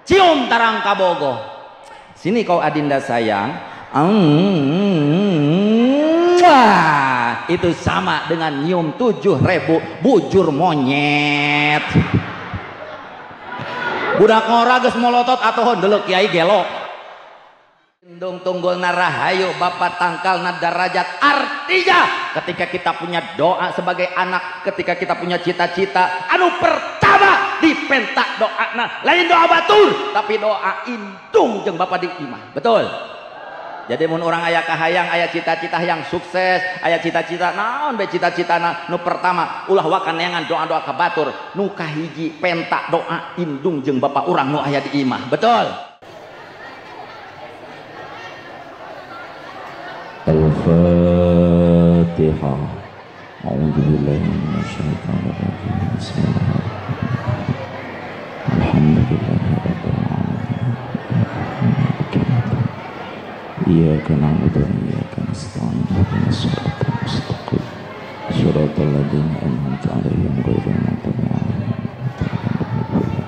Cium tarang kabogoh. Sini kau adinda sayang. Wah, itu sama dengan nyium 7.000 bujur monyet. Budak ngora geus molotot atuh ndelok kiai gelo. Indung tunggul narahayu bapak tangkal nadarajat. Artinya ketika kita punya doa sebagai anak, ketika kita punya cita-cita, anu pertama dipentak doa nah, lain doa batur tapi doa indung jeung bapak di imah. Betul. Jadi mun urang aya kahayang, aya cita-cita yang sukses, aya cita-cita naon be cita-citana nu pertama ulah wakan neangan doa-doa ka batur, nu kahiji pentak doa indung jeung bapak urang nu aya di imah. Betul. Al-Fatihah. A'udzu billahi minasyaitonir rajim. Bismillahirrahmanirrahim. Alhamdulillahirabbil alamin. Iyyaka na'budu wa iyyaka nasta'in. Ihdinas siratal mustaqim. Siratal ladzina an'amta 'alaihim ghairil maghdubi 'alaihim waladdallin.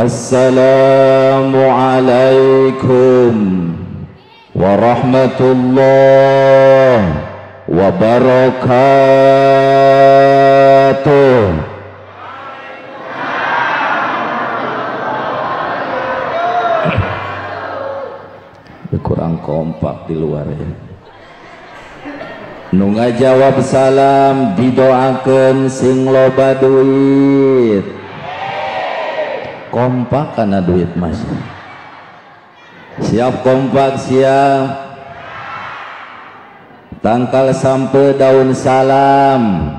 Assalamualaikum warahmatullahi wabarakatuh. Kurang kompak di luar ya. Nu ngajawab salam didoakeun sing loba duit. Kompak karena duit mas. Siap kompak siap. Tangkal sampai daun salam.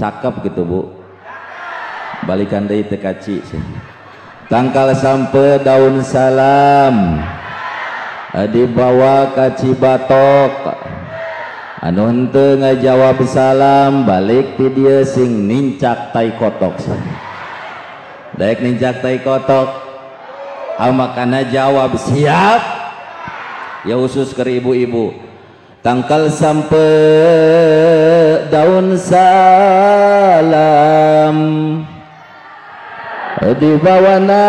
Cakep gitu bu. Balikan deui teu kaci. Tangkal sampai daun salam. Dibawa ka Cibatok. Anu henteu ngajawab salam balik ti dieu sing nincak tai kotok. Daek nincak tai kotok. Makana jawab siap ya khusus ke ibu-ibu. Tangkal sampai daun salam dibawana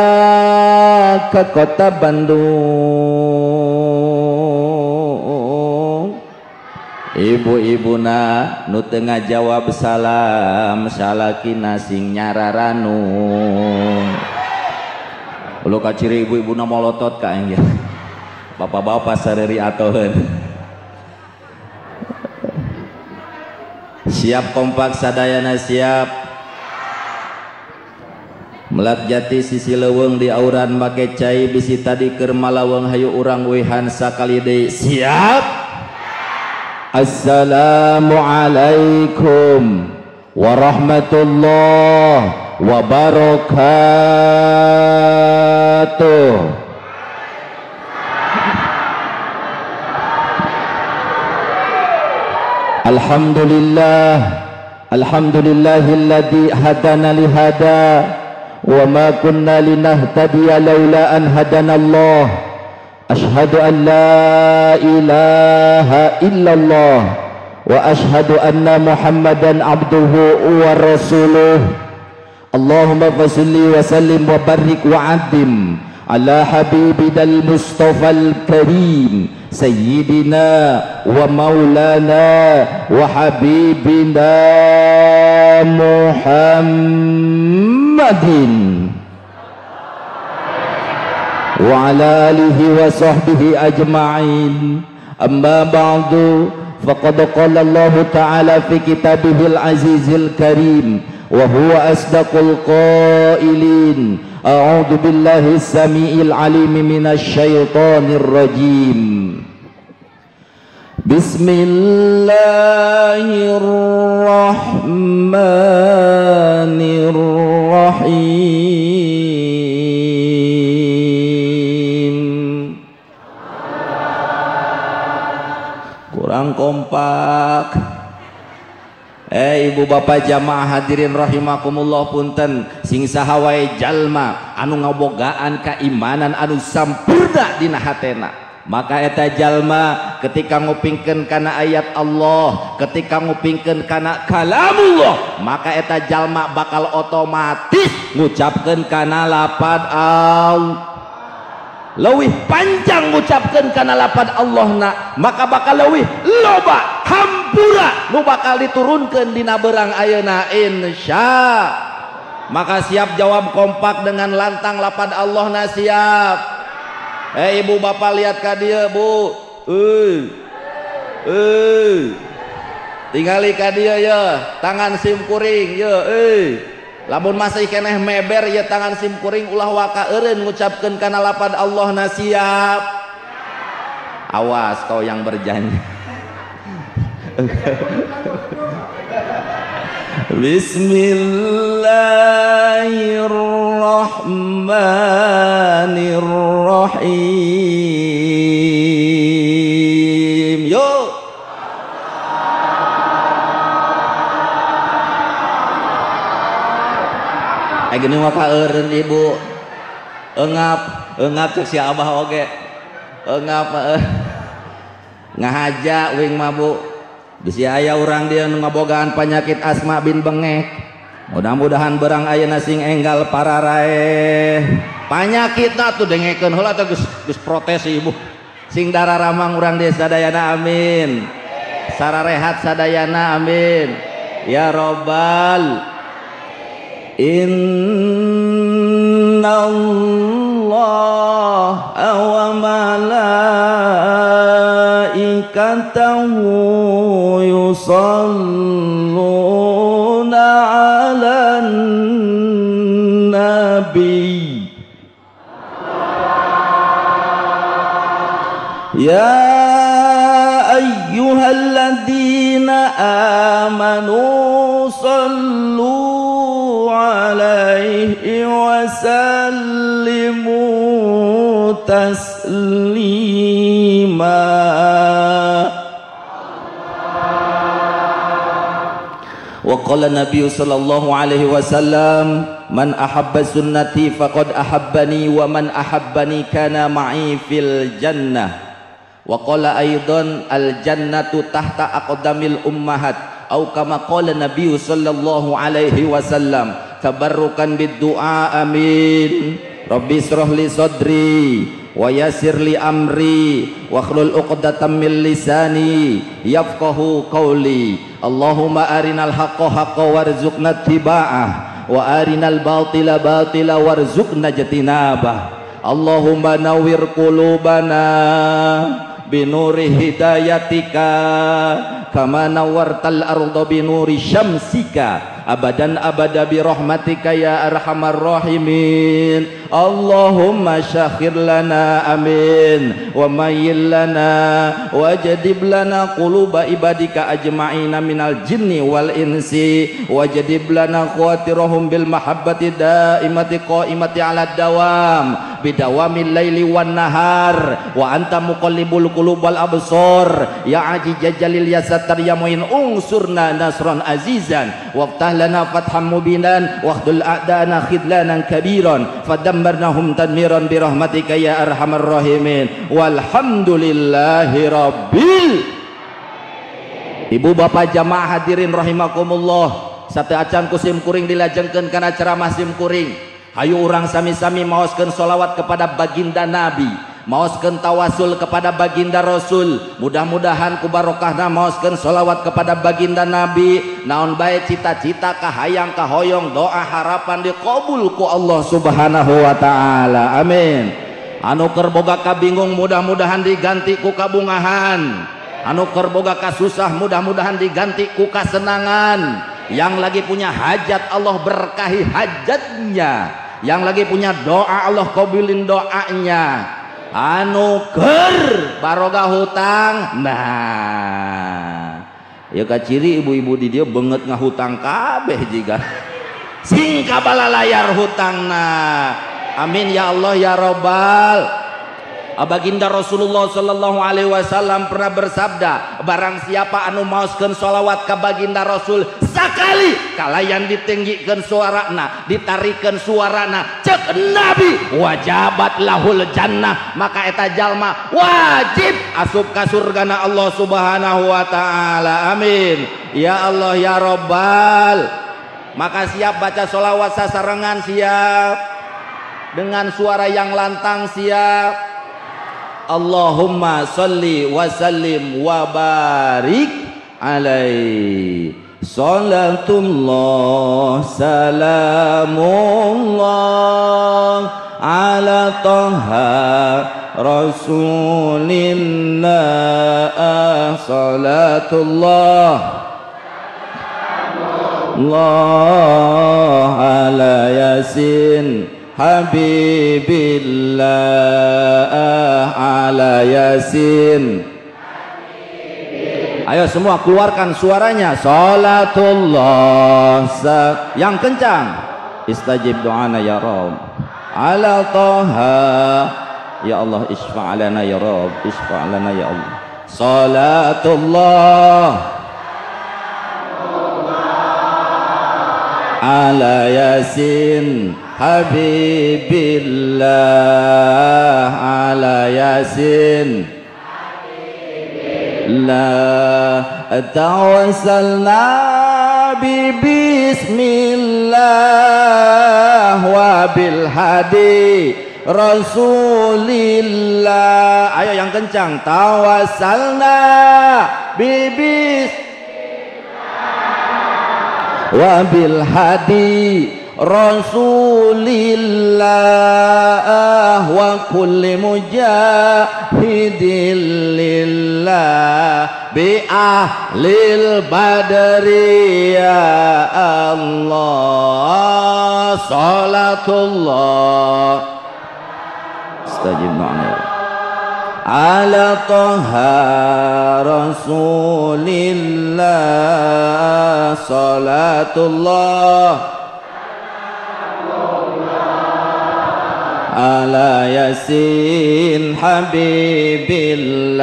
ke kota Bandung. Ibu-ibuna nu teu ngajawab salam salakina sing nyararanu. Ulah kaciri ibu-ibuna molotot ka aing ya. Bapak-bapak sareri atoheun. Siap kompak sadayana siap. Melak jati sisi leuweung di auran make cai bisi tadi keur malaweng hayu urang wehan sakali deui. Siap. Assalamualaikum warahmatullahi wabarakatuh. Alhamdulillah, alhamdulillahilladzi hadana li hada wa ma kunna linahtadiya laula an hadana Allah. Ashhadu an la ilaha illallah wa ashhadu anna Muhammadan abduhu wa rasuluh. Allahumma fasli wa sallim wa barik wa azim ala habibina al-Mustafa al-Karim sayyidina wa maulana wa habibina Muhammadin wa ala alihi wa sahbihi ajma'in. Amma ba'du, faqad qala Allah ta'ala fi kitabihil azizil karim wa huwa asdaqul qailin. A'udzu billahi as-sami'il 'alim minasy syaithanir rajim. Bismillahirrahmanirrahim. Kurang kompak. Ibu bapak jamaah hadirin rahimakumullah, punten sing saha wae jalma anu ngabogaan keimanan anu sampurna dina hatena, Maka eta jalma ketika ngupingkeun kana ayat Allah, ketika ngupingkeun kana kalamullah, maka eta jalma bakal otomatis ngucapkeun kana lapad Allah. Leuwih panjang ngucapkeun kana lapad Allahna, maka bakal leuwih loba hampura nu bakal diturunkeun dina berang ayeuna insya. Maka siap jawab kompak dengan lantang lapad Allahna siap. Ibu bapak lihat ka dieu bu, tingali ka dieu ya, tangan sim kuring ye, lamun masih keneh meber ya tangan sim kuring ulah waka eureun ngucapkeun kana lapad Allah na siap. Awas kau yang berjanji. Bismillahirrahmanirrahim. Yo. Gini waka eureun ibu. Engap, engap cek si abah oge. Engap ngahaja wing mabuk. Bisi aya urang dia nu ngabogaan penyakit asma bin bengek. Mudah-mudahan berang ayeuna sing enggal pararaeh. Panyakitna tuh dengekeun heula teh geus protes ibu. Sing dararamang urang desa sadayana amin. Sararehat sadayana amin. Ya robbal inna Allah wa malaikatahu yusalluna 'alan nabi ya ayyuhalladzina amanu sallu alaihi wa sallimu taslima. Wa qala Nabi sallallahu alaihi wasallam man ahabba sunnati faqad ahabbani wa man ahabbani kana ma'i fil jannah. Wa qala aidan al jannatu tahta aqdamil ummahat au kama qala Nabi sallallahu alaihi wasallam. Tabarrukan bid-du'a amin. Rabbi israh li sadri wa yassir li amri wahlul 'uqdatam min lisani yafqahu qawli. Allahumma arinal haqqa haqqan warzuqna ittiba'ah wa arinal batila batila warzuqna ijtinabah. Allahumma nawwir qulubana binuri hidayatika kama nawwartal arda binuri syamsika abadan abada birahmatika ya arhamar rahimin. Allahumma syakhir lana amin wa mayyil lana wajadib lana quluba ibadika ajma'ina minal jinni wal insi wajadib lana khawatirahum bil mahabbati daimati qaimati ala dawam bidawamil laili wan nahar wa anta muqallibul qulub wal absar ya aziz jalil ya sattar ya muin unsurna nasran azizan waftah lana fatham mubinan wahdul a'dana khidlanan kabiran fadammarnahum tadmiran birahmatika ya arhamar rahimin. Walhamdulillahi rabbil. Ibu bapak jamaah hadirin rahimakumullah, sate acan ku sim kuring dilajengkeun kana ceramah sim kuring. Hayu urang sami-sami maoskeun sholawat kepada baginda Nabi, maoskeun tawasul kepada baginda Rasul. Mudah-mudahan ku barokahna maoskeun sholawat kepada baginda Nabi, naon bae cita-cita kahayang kahoyong doa harapan dikabul ku Allah Subhanahu wa taala. Amin. Anu keur boga kabingung mudah-mudahan diganti ku kabungahan. Anu keur boga kasusah mudah-mudahan diganti ku kasenangan. Yang lagi punya hajat Allah berkahi hajatnya. Yang lagi punya doa Allah kabulin doanya. Anu keur baroga hutang, nah ya kaciri ibu-ibu di dia banget ngahutang kabeh jiga sing kabala layar hutangna. Amin ya Allah ya robbal. Baginda Rasulullah sallallahu alaihi wasallam pernah bersabda, barang siapa anu maoskeun sholawat ka baginda Rasul sakali kalayan ditinggikeun suarana, ditarikeun suarana, cek Nabi wajabat lahul jannah, maka eta jalma wajib asup ka surgana Allah Subhanahu wa taala. Amin ya Allah ya Rabbal. Maka siap baca sholawat sasarengan, siap dengan suara yang lantang, siap. Allahumma salli wa sallim wa barik alaihi. Salatullah salamullah ala Taha Rasulillah. Salatullah Allah ala Yasin Habibillah ala Yasin. Ayo semua keluarkan suaranya. Salatullah yang kencang. Istajib doana ya Rabb. Ala Taha ya Allah, isfa'lana ya Rabb, isfa'lana ya Allah. Salatullah ala Yasin Habibillah ala Yasin Habibillah. Tawassalna bi bismillah wa bil hadi Rasulillah. Ayo yang kencang. Tawassalna bi bismillah wa bil hadi Rasulillah wa kulli mujahidin lillah bi ahlil badri ya Allah. Salatullah istajib ma'na ala Taha Rasulillah. Salatullah ala Yasin Habibillah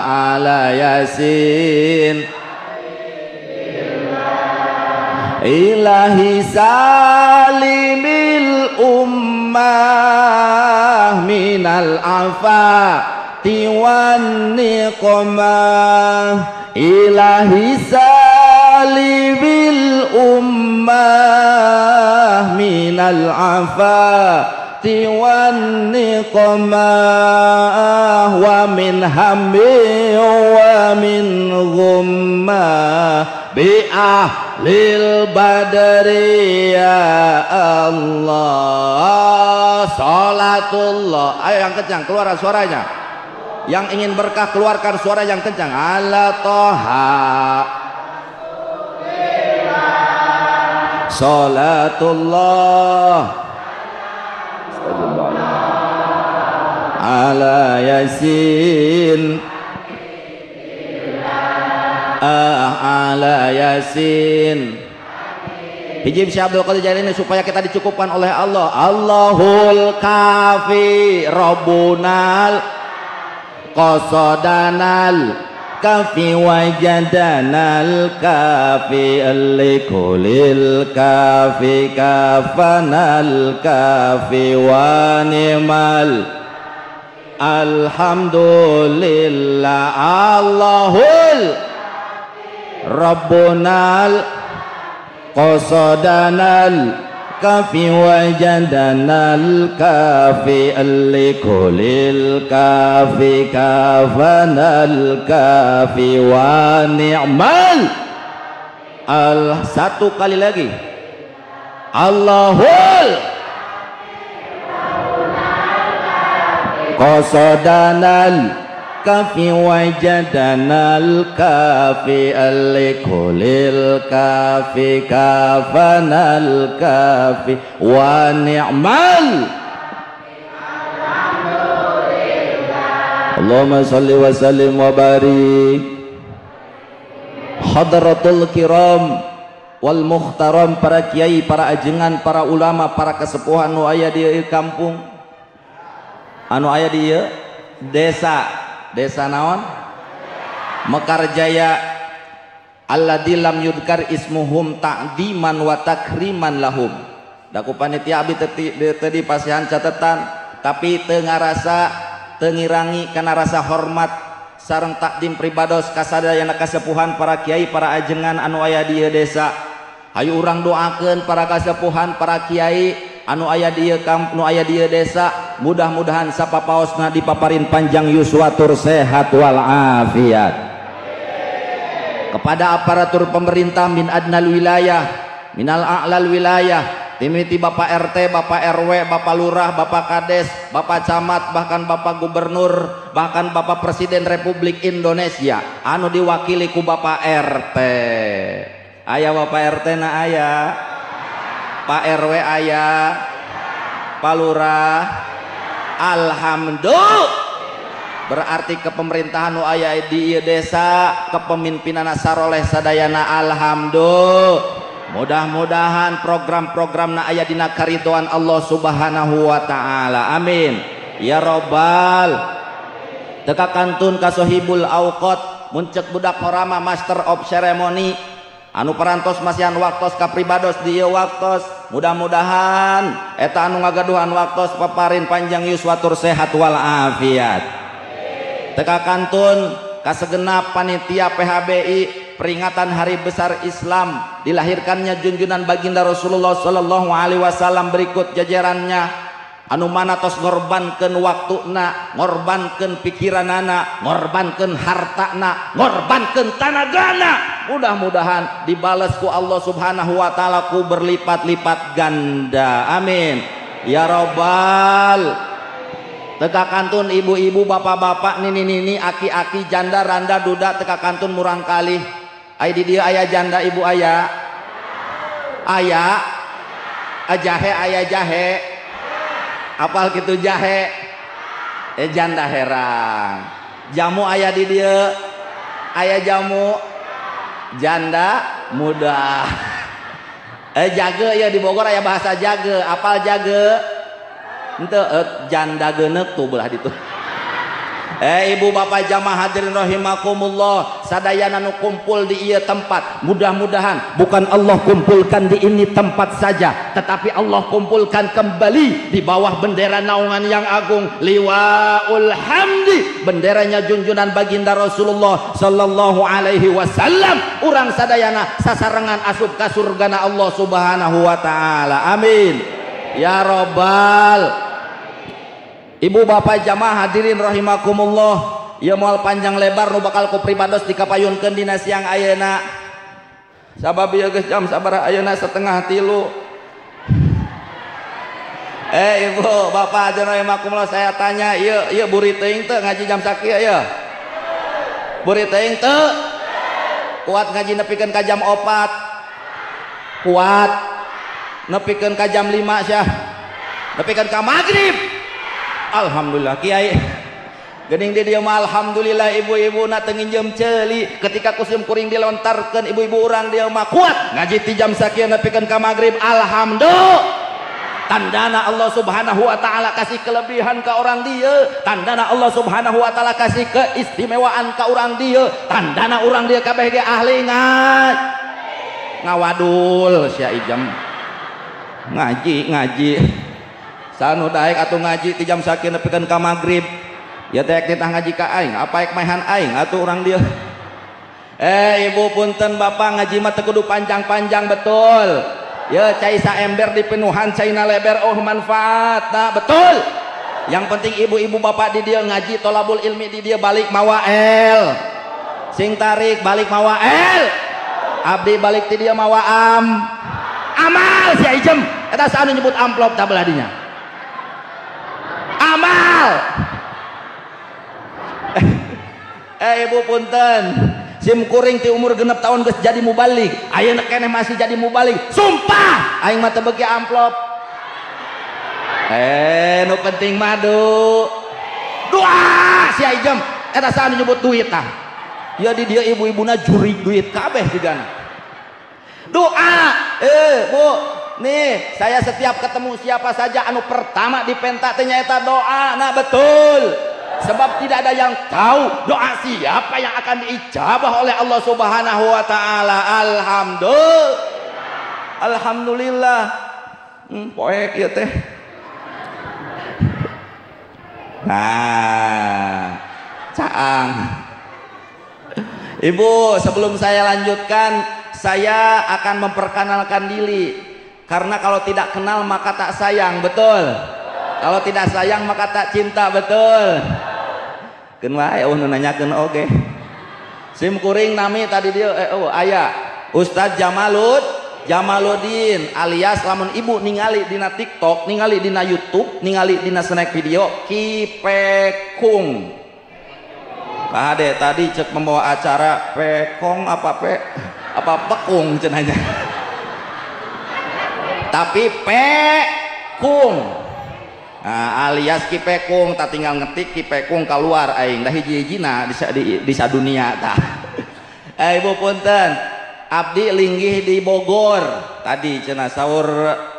ala Yasin Habibillah. Ilahi salimil ummah minal afati wan niqmah. Ilahi salimil ummah minal afati wan niqmah wa min hammi wa min ghummah bi ahlil badri ya Allah. Salatullah. Ayo yang kencang, keluar suaranya. Yang ingin berkah keluarkan suara yang kencang. Ala Toha. Salatullah ala Yasin ala Yasin. Hijib Syekh Abdul Qadir Jailani supaya kita dicukupkan oleh Allah. Allahul kafi Rabbunal qasadanal kafi wajadanal kafi likulil kafi kafanal kafi wa ni'mal alhamdulillah. Allahul Rabbunal qasadanal kafi wajadanal kafi likulil kafi kafanal kafi wa ni'mal al. Satu kali lagi. Allahul qasadanal kafi wajadanal kafi likulil kafi kafanal kafi wa ni'mal alhamdulillah. Allahumma salli wa sallim wa barik hadratul kiram wal mukhtaram, para kiai, para ajengan, para ulama, para kesepuhan nu aya di kampung. Anu aya di ieu desa, desa naon? Mekarjaya. Alladzi lam yudkar ismuhum ta'diman wa takriman lahum. Da ku panitia abdi teu dipasihan catatan, tapi teu ngarasa, teu ngirangi kana rasa hormat sareng takdim pribados kasadayana kasepuhan para kiai, para ajengan anu aya di ieu desa. Hayu urang doakeun para kasepuhan, para kiai anu aya di ieu kamp, nu aya di ieu desa, mudah-mudahan sapapaosna dipaparin panjang yuswa tur sehat wal afiat. Kepada aparatur pemerintah min adnal wilayah, minal a'lal wilayah, timiti Bapak RT, Bapak RW, Bapak Lurah, Bapak Kades, Bapak Camat, bahkan Bapak Gubernur, bahkan Bapak Presiden Republik Indonesia anu diwakili ku Bapak RT. Aya Bapak RT na aya, Pak RW aya, Pak Lurah. Alhamdulillah. Berarti kepemerintahan nu aya di ieu desa, kepemimpinan saroleh sadayana alhamdulillah. Mudah-mudahan program-program na aya dina karidhoan Allah Subhanahu wa taala. Amin. Ya robbal. Teka kantun kasohibul auqat muncek budak horama master of ceremony anu parantos masihan waktos kapribados di ieu waktos. Mudah-mudahan eta anu ngagaduhan waktos paparin panjang yuswa tur sehat wal afiat. Teka kantun kasegenap panitia PHBI peringatan Hari Besar Islam dilahirkannya junjunan baginda Rasulullah sallallahu alaihi wasallam berikut jajarannya anu mana tos ngorbankeun waktuna, ngorbankeun pikiranana, ngorbankeun hartana, ngorbankeun tanagana. Mudah-mudahan dibales ku Allah Subhanahu wa taala ku berlipat-lipat ganda. Amin. Ya robbal. Teka kantun ibu-ibu, bapak-bapak, nini-nini, aki-aki, janda, randa, duda, teka kantun murang kali. Ai di dieu aya janda ibu aya. Aya. Jahe aya jahe. Apal kitu jahe? Janda herang. Jamu aya di dieu. Aya jamu. Janda muda. Jage ya di Bogor aya bahasa jage, apal jage? Ente janda genek tuh belah ditu. Ibu bapak jamaah hadirin rahimakumullah, sadayana nu kumpul di ieu tempat, mudah-mudahan bukan Allah kumpulkan di ini tempat saja, tetapi Allah kumpulkan kembali di bawah bendera naungan yang agung Liwaul Hamdi, benderanya junjunan baginda Rasulullah sallallahu alaihi wasallam. Urang sadayana sasarengan asup ka surgana Allah Subhanahu wa taala. Amin ya robbal. Ibu bapak jamaah hadirin rahimakumullah, ieu moal panjang lebar nu bakal ku pribados dikapayunkeun dina siang ayeuna. Sabab ieu geus jam sabaraha ayeuna 2:30. Ibu bapak hadirin rahimakumullah, saya tanya, ieu ieu buri teuing teu ngaji jam sakieu ieu? Buri teuing teu? Kuat ngaji nepikeun ka jam 4? Kuat. Nepikeun ka jam 5 syah? Nepikeun ka magrib? Alhamdulillah kiai gening di dieu mah alhamdulillah ibu-ibu na teu nginjem ceuli ketika kusim kuring dilontarkeun ibu-ibu urang dieu mah kuat ngaji ti jam sakieu nepikeun ka magrib. Alhamdulillah. Tandana Allah Subhanahu wa taala kasih kelebihan ka orang dieu, tandana Allah Subhanahu wa taala kasih keistimewaan ka urang dieu, tandana urang dieu kabeh ge ahli ngawadul sia ijam ngaji ngaji sanu daek atuh ngaji ti jam sakieu nepikeun ka magrib ya teh titah ngaji ka aing apa ek maehan aing atuh urang dieu. Ibu punten bapak ngaji mah teu kudu panjang-panjang betul ya, cai saember dipenuhan caina leber oh manfaat nah betul. Yang penting ibu-ibu bapak di dieu ngaji tolabul ilmi di dieu balik mawa el sing tarik balik mawa el abdi balik ti dieu mawa am amal sia ijem eta saanu nyebut amplop tah belah dinya amal. Ibu punten sim kuring ti umur 6 tahun geus jadi mubalig ayeuna keneh masih jadi mubalig sumpah aing mah teu beuki amplop. Nu penting mah doa sia ijem eta saha nu nyebut duit tah ya di dieu ibu-ibuna jurig duit kabeh sigana doa. Bu Nih, saya setiap ketemu siapa saja anu pertama dipentak teh nyaeta doa. Nah, betul. Sebab tidak ada yang tahu doa siapa yang akan diijabah oleh Allah Subhanahu wa taala. Alhamdulillah. Alhamdulillah. Poek ieu teh. Nah, caang. Ibu, sebelum saya lanjutkan, saya akan memperkenalkan diri. Karena kalau tidak kenal maka tak sayang, betul. Kalau tidak sayang maka tak cinta, betul. Keun wae eueuh nu nanyakeun oge. Sim kuring nami tadi dia aya Ustadz Jamaluddin alias lamun ibu ningali dina TikTok, ningali dina YouTube, ningali dina snack video Ki Pekung. Kade tadi cek membawa acara pekong apa pe apa pekung cenanya. Tapi pekung. Nah, alias Ki Pekung, tak tinggal ngetik Ki Pekung keluar aing dah hiji-hijina di sadunia tah. Ibu punten, abdi linggih di Bogor tadi cenah saur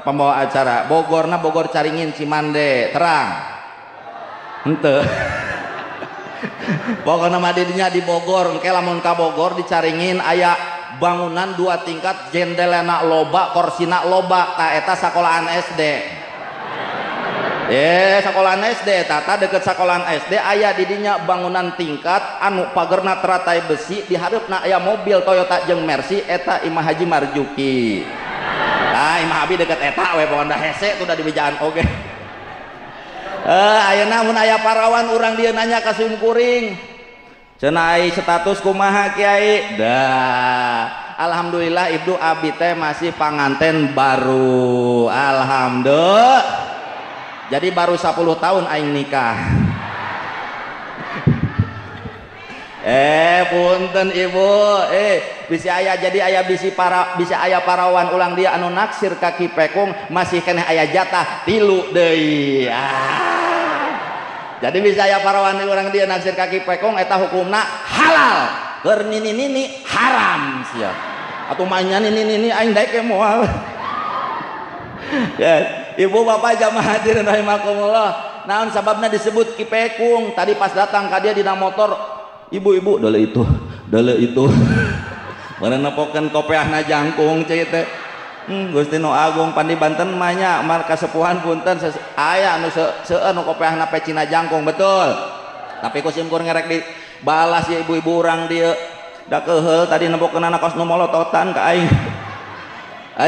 pembawa acara. Bogorna Bogor Caringin Cimande, terang. Henteu. Pokokna mah didinya di Bogor, engke lamun ka Bogor di Caringin aya bangunan 2 tingkat, jendelana loba, korsina loba, ta eta sakolahan SD. Sekolahan SD tata deket sekolahan SD aya didinya bangunan tingkat anu pagerna teratai besi, di hareupna aya mobil Toyota jeung Mercy, eta Imah Haji Marjuki. Nah, Imah abi deket eta we pokona hese tuh da dibejaan oge. Ayeuna mun aya parawan urang dieu nanya ka sim kuring. Cenah ai status kumaha kiai? Dah. Alhamdulillah ibnu abi teh masih panganten baru. Alhamdulillah. Jadi baru 10 tahun aing nikah. Punten ibu, bisi aya jadi aya bisi para bisa aya parawan ulang dia anu naksir ka Ki Pekung masih keneh aya jatah 3 deui. Jadi bisa aya parawan urang dia naksir ka Ki Pekung eta hukumna halal. Keur nini-nini haram sia. Atuh mah nya nini-nini aing daek moal. Ya. Ibu bapak jamaah hadirin rahimakumullah. Naon sababna disebut Ki Pekung? Tadi pas datang ka dia dina motor, ibu-ibu dale itu, dale itu. Meureun nepokeun kopeahna jangkung cai teh. Gusti nu Agung pandi Banten mah nya mar kasepuhan punten aya anu seueur nu kopeahna pecina jangkung, betul. Tapi ku simkur ngerek dibalas ya ibu-ibu urang dieu. Da keuheul tadi nempokeunana kos nu molototan ka aing.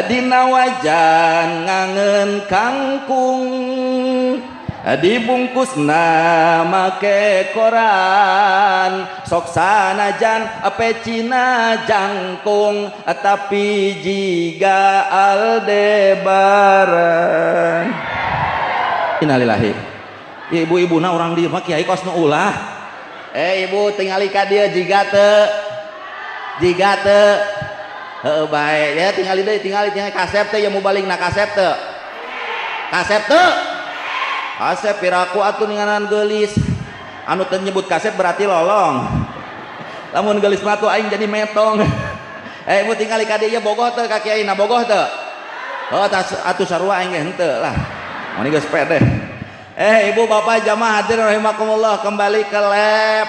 Dina wajan ngangen kangkung dibungkusna make koran sok sanajan pecina jangkung tapi jiga Aldebaran. Innalillahi. Ibu-ibuna urang dieu mah kiai kos nu ulah. Ibu tingali ka dieu jiga teu. Jiga teu. Heeh bae ya tingali deui tingali kasep teh ya mubaligna kasep teu. Kasep teu. Kasep piraku atuh ninganan geulis. Anu teu nyebut kasep berarti lolong. Lamun geulis mah atuh aing jadi metong. Ibu tingali ka dieu bogoh teu ka kiai na bogoh teu. Oh atuh sarua aing ge henteu lah. Mun geus pede. Ibu bapak jamaah hadirin rahimakumullah, kembali ke lab.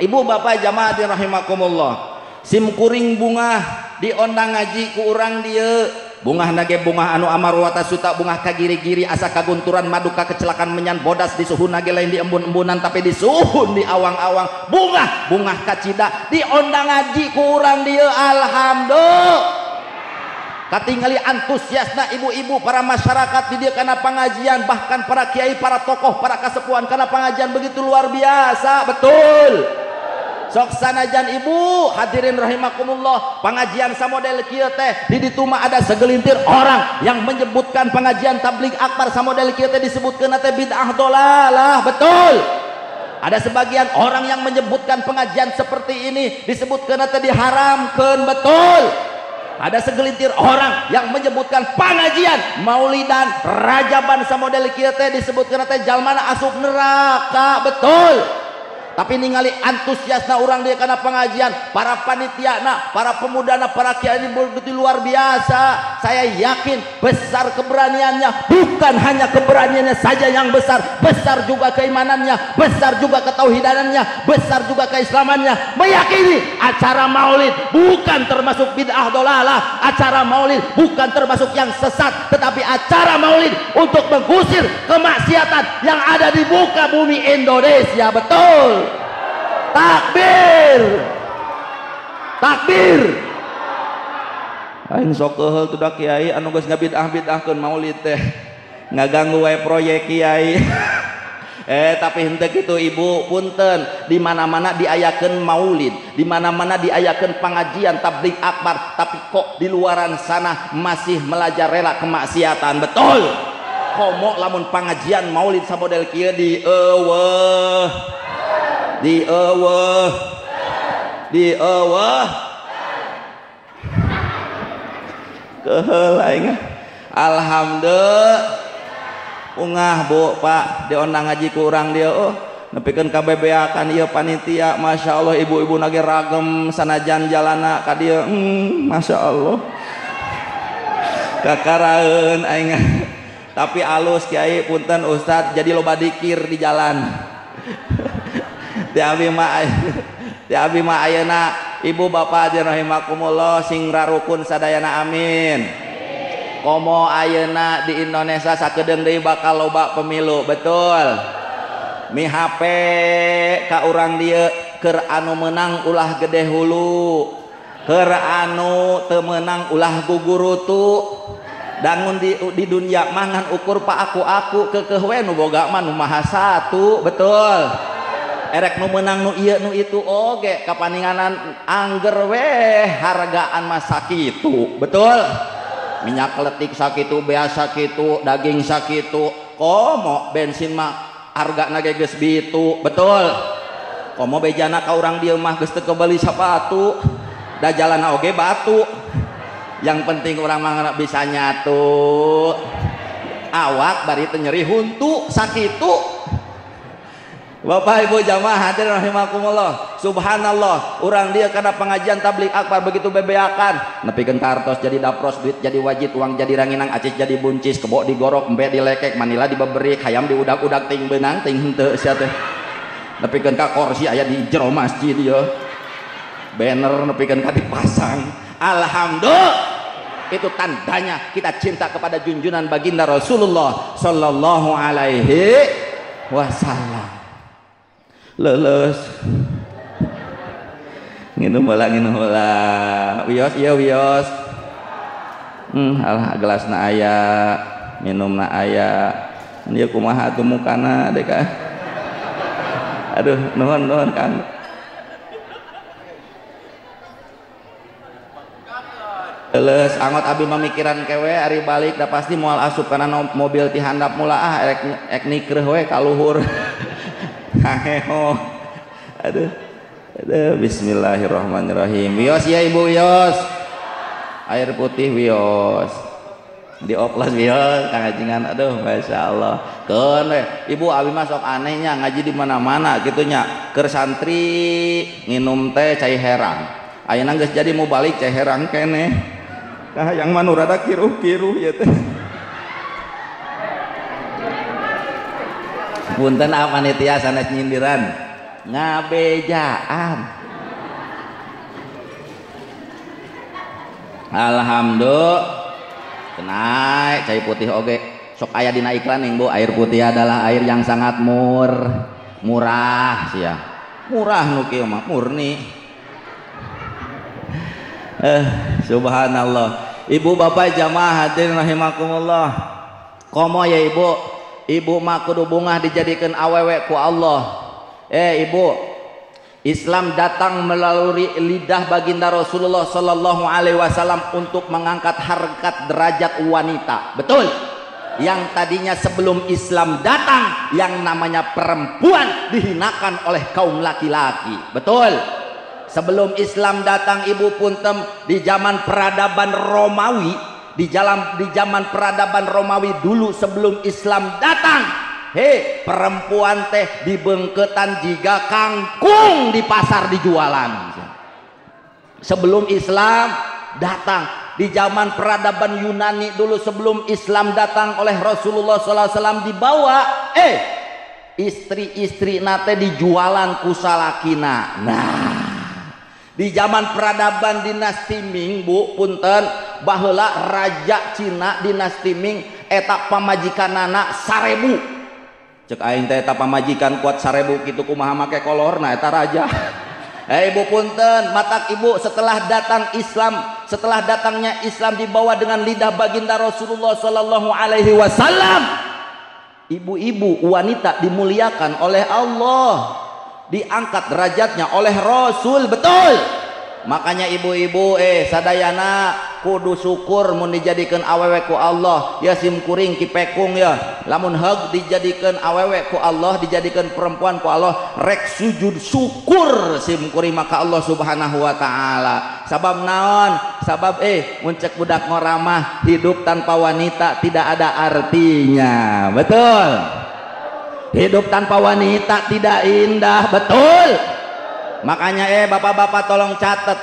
Ibu bapak jamaah hadirin rahimakumullah. Sim kuring bungah diondang ngaji ku urang dieu. Bungah nage bungah anu amarwata suta bungah kagiri-giri asa kagunturan maduka kecelakaan menyan bodas di suhu nage lain di embun-embunan tapi di suhun di awang-awang. Bungah bungah kacida diondang ngaji ku urang dieu. Alhamdulillah. Katingali antusiasna ibu-ibu para masyarakat di dieu kana pengajian, bahkan para kiai, para tokoh, para kasepuhan kana pengajian begitu luar biasa, betul. Sok sanajan ibu hadirin rahimakumullah, pengajian samodel kieu teh di ditu mah ada segelintir orang yang menyebutkan pengajian tabligh akbar samodel kieu teh disebutkeun teh bid'ah dolalah, betul. Ada sebagian orang yang menyebutkan pengajian seperti ini disebutkeun teh diharamkeun, betul. Ada segelintir orang yang menyebutkan pengajian maulidan rajaban samodel kieu teh disebutkeun teh jalmana asup neraka, betul. Tapi ningali antusiasna urang dia karena pengajian, para panitia na, para pemuda na, para kiai ini begitu luar biasa. Saya yakin besar keberaniannya, bukan hanya keberaniannya saja yang besar, besar juga keimanannya, besar juga ketauhidanannya, besar juga keislamannya. Meyakini acara maulid bukan termasuk bid'ah dolalah, acara maulid bukan termasuk yang sesat, tetapi acara maulid untuk mengusir kemaksiatan yang ada di muka bumi Indonesia. Betul. Takbir, takbir. Aing sok keuheul tuh da kiai anu geus ngabid'ah-bid'ahkeun maulid teh ngaganggu wae proyek kiai. Tapi henteu kitu ibu, punten, di mana-mana diayakeun maulid, di mana-mana diayakeun pengajian tabligh akbar, tapi kok di luaran sana masih melajarela kemaksiatan. Betul. Komo lamun pengajian maulid samodel kieu di eueuh, di eueuh, di eueuh. Keuheul aing. Alhamdulillah. Ungah bu pak diondang ngaji ku urang dia, oh nepikeun ka bebeakan ieu panitia, masya Allah ibu-ibu nage ragem sanajan jalana ka dieu, masya Allah kakaraeun aing. Tapi alus kiai, punten ustad, jadi loba dikir di jalan. Ti abi mah ayeuna ibu bapak rahimakumullah sing rarukun sadayana, amin. Komo ayeuna di Indonesia sakedeung deui bakal loba pemilu, betul. Mi HP ka urang dieu keur anu meunang ulah gede hulu, keur anu teu meunang ulah gugurutu. Dangun di dunia mah ngan ukur pa aku keukeuh we nu boga mah nu maha satu, betul. Erek nu meunang nu ieu nu itu oge kapaninganan angger we hargaan mah sakitu, betul. Minyak keletik sakitu, bea sakitu, daging sakitu, komo bensin mah hargana ge geus bitu, betul. Komo bejana ka urang dieu mah geus teu kebeli sapatu, da jalanna oge batu. Yang penting urang mah bisa nyatu. Awak bari teu nyeri huntu sakitu. Bapak Ibu jamaah hadirin rahimakumullah. Subhanallah, urang dia karena pengajian tabligh akbar begitu bebeakan, nepikeun kartos jadi dapros, duit jadi wajib, uang jadi ranginang, acis jadi buncis, kebo digorok, embe dilekek, manila dibeberi, hayam diudak-udak ting beunang ting henteu sia teh. Nepikeun ka kursi aya di jero masjid ieu. Banner nepikeun ka dipasang. Alhamdulillah. Itu tandanya kita cinta kepada junjungan baginda Rasulullah sallallahu alaihi wasallam. Leles nginum heula, nginum heula. Wios ieu wios. Alah gelasna aya, minumna aya. Ieu kumaha atuh mukana deka. Aduh, nuhun nuhun Kang. Leles angot abi mamikiran kewe ari balik da pasti moal asup kana mobil ti handap mula ah erek ek nikreuh we ka luhur. Aduh, aduh, bismillahirrahmanirrahim. Wios ya ibu, wios. Air putih wios. Dioplos wios kang ngajingan. Aduh, masya Allah. Keun we, ibu abi mah sok anehnya ngaji di mana-mana kitu nya. Keur santri nginum teh cai herang. Ayeuna geus jadi mau balik cai herang keneh. Tah yang mah nu rada kiruh-kiruh ieu teh. Punten ah panitia sanes nyindiran, ngabejaan. Alhamdulillah. Naik cai putih oge sok aya dina iklan ning Bu, air putih adalah air yang sangat murah sia. Murah nu kieu mah murni. Subhanallah. Ibu bapak jamaah hadirin rahimakumullah. Komo ya ibu, ibu mah kudu bungah dijadikan awewe ku Allah. Ibu, Islam datang melalui lidah baginda Rasulullah sallallahu alaihi wasallam untuk mengangkat harkat derajat wanita. Betul. Yang tadinya sebelum Islam datang, yang namanya perempuan dihinakan oleh kaum laki-laki. Betul. Sebelum Islam datang ibu puntem, di zaman peradaban Romawi, di zaman peradaban Romawi dulu sebelum Islam datang, Hei, perempuan teh dibengketan jiga kangkung di pasar dijualan. Sebelum Islam datang, di zaman peradaban Yunani dulu sebelum Islam datang oleh Rasulullah SAW dibawa, istri-istri nate dijualan ku salakina. Nah, di zaman peradaban dinasti Ming, Bu, punten, baheula raja Cina dinasti Ming eta pamajikanana 1000. Cek aing teh eta pamajikan kuat 1000 kitu kumaha make kolorna eta raja. Ibu punten, matak ibu setelah datang Islam, setelah datangnya Islam dibawa dengan lidah baginda Rasulullah sallallahu alaihi wasallam, ibu-ibu wanita dimuliakan oleh Allah, diangkat derajatnya oleh Rasul, betul. Makanya ibu-ibu sadayana kudu syukur mun dijadikeun awewe ku Allah, ya sim kuring kipekung ya. Lamun heug dijadikeun awewe ku Allah, dijadikeun perempuan ku Allah, rek sujud syukur sim kuring maka Allah Subhanahu wa taala. Sabab naon? Sabab mun cek budak ngoramah, hidup tanpa wanita tidak ada artinya. Betul. Hidup tanpa wanita tidak indah, betul. Makanya bapak-bapak tolong catat,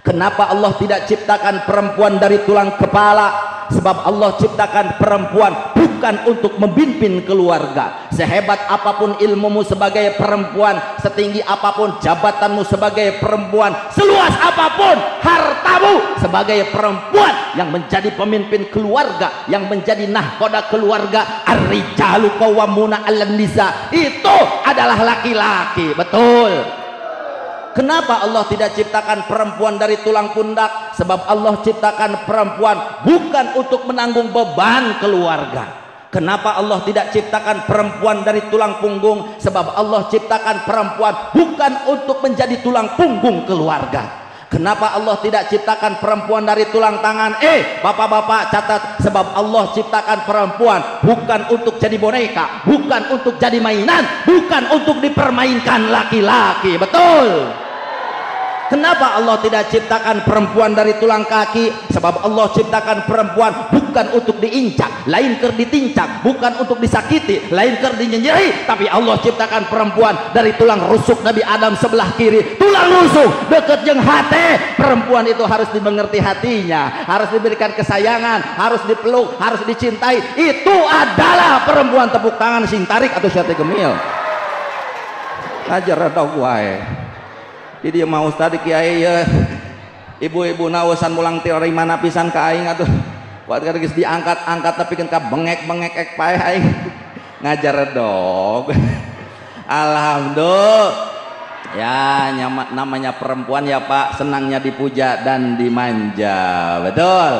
kenapa Allah tidak ciptakan perempuan dari tulang kepala? Sebab Allah ciptakan perempuan bukan untuk memimpin keluarga. Sehebat apapun ilmumu sebagai perempuan, setinggi apapun jabatanmu sebagai perempuan, seluas apapun hartamu sebagai perempuan yang menjadi pemimpin keluarga, yang menjadi nahkoda keluarga, ar-rijalu qawwamuna 'alan nisa, itu adalah laki-laki, betul. Kenapa Allah tidak ciptakan perempuan dari tulang pundak? Sebab Allah ciptakan perempuan bukan untuk menanggung beban keluarga. Kenapa Allah tidak ciptakan perempuan dari tulang punggung? Sebab Allah ciptakan perempuan bukan untuk menjadi tulang punggung keluarga. Kenapa Allah tidak ciptakan perempuan dari tulang tangan? Bapak-bapak catat, sebab Allah ciptakan perempuan bukan untuk jadi boneka, bukan untuk jadi mainan, bukan untuk dipermainkan laki-laki, betul. Kenapa Allah tidak ciptakan perempuan dari tulang kaki? Sebab Allah ciptakan perempuan bukan untuk diinjak, lain ker ditincak, bukan untuk disakiti, lain ker dinyenyeri, tapi Allah ciptakan perempuan dari tulang rusuk Nabi Adam sebelah kiri, tulang rusuk deket jeung hati. Perempuan itu harus dimengerti hatinya, harus diberikan kesayangan, harus dipeluk, harus dicintai. Itu adalah perempuan. Tepuk tangan sing tarik atau siate gemil. Ajar dog wae. Jadi dia mau tadi kiai ya, ibu-ibu nawasan mulang teori mana pisan ka aing atuh. Kuat geus diangkat-angkat tapi kan ka bengek-bengek ek paeh aing. Ngajar dog. Alhamdulillah. Ya, namanya perempuan ya Pak, senangnya dipuja dan dimanja. Betul.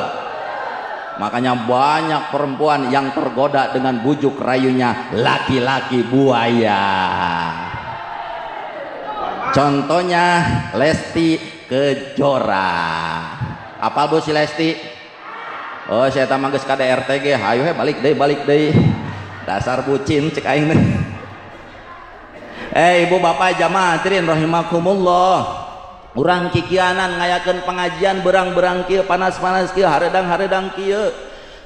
Makanya banyak perempuan yang tergoda dengan bujuk rayunya laki-laki buaya. Contohnya Lesti Kejora. Apa Bu si Lesti? Oh, saya tamang geus KDRT ge, hayu he balik deui, balik deui. Dasar bucin cek aing teh. Ibu bapak jamaah hadirin rahimakumullah. Urang kikianan ngayakeun pengajian berang-berang kieu, panas-panas kieu, hareudang-hareudang kieu.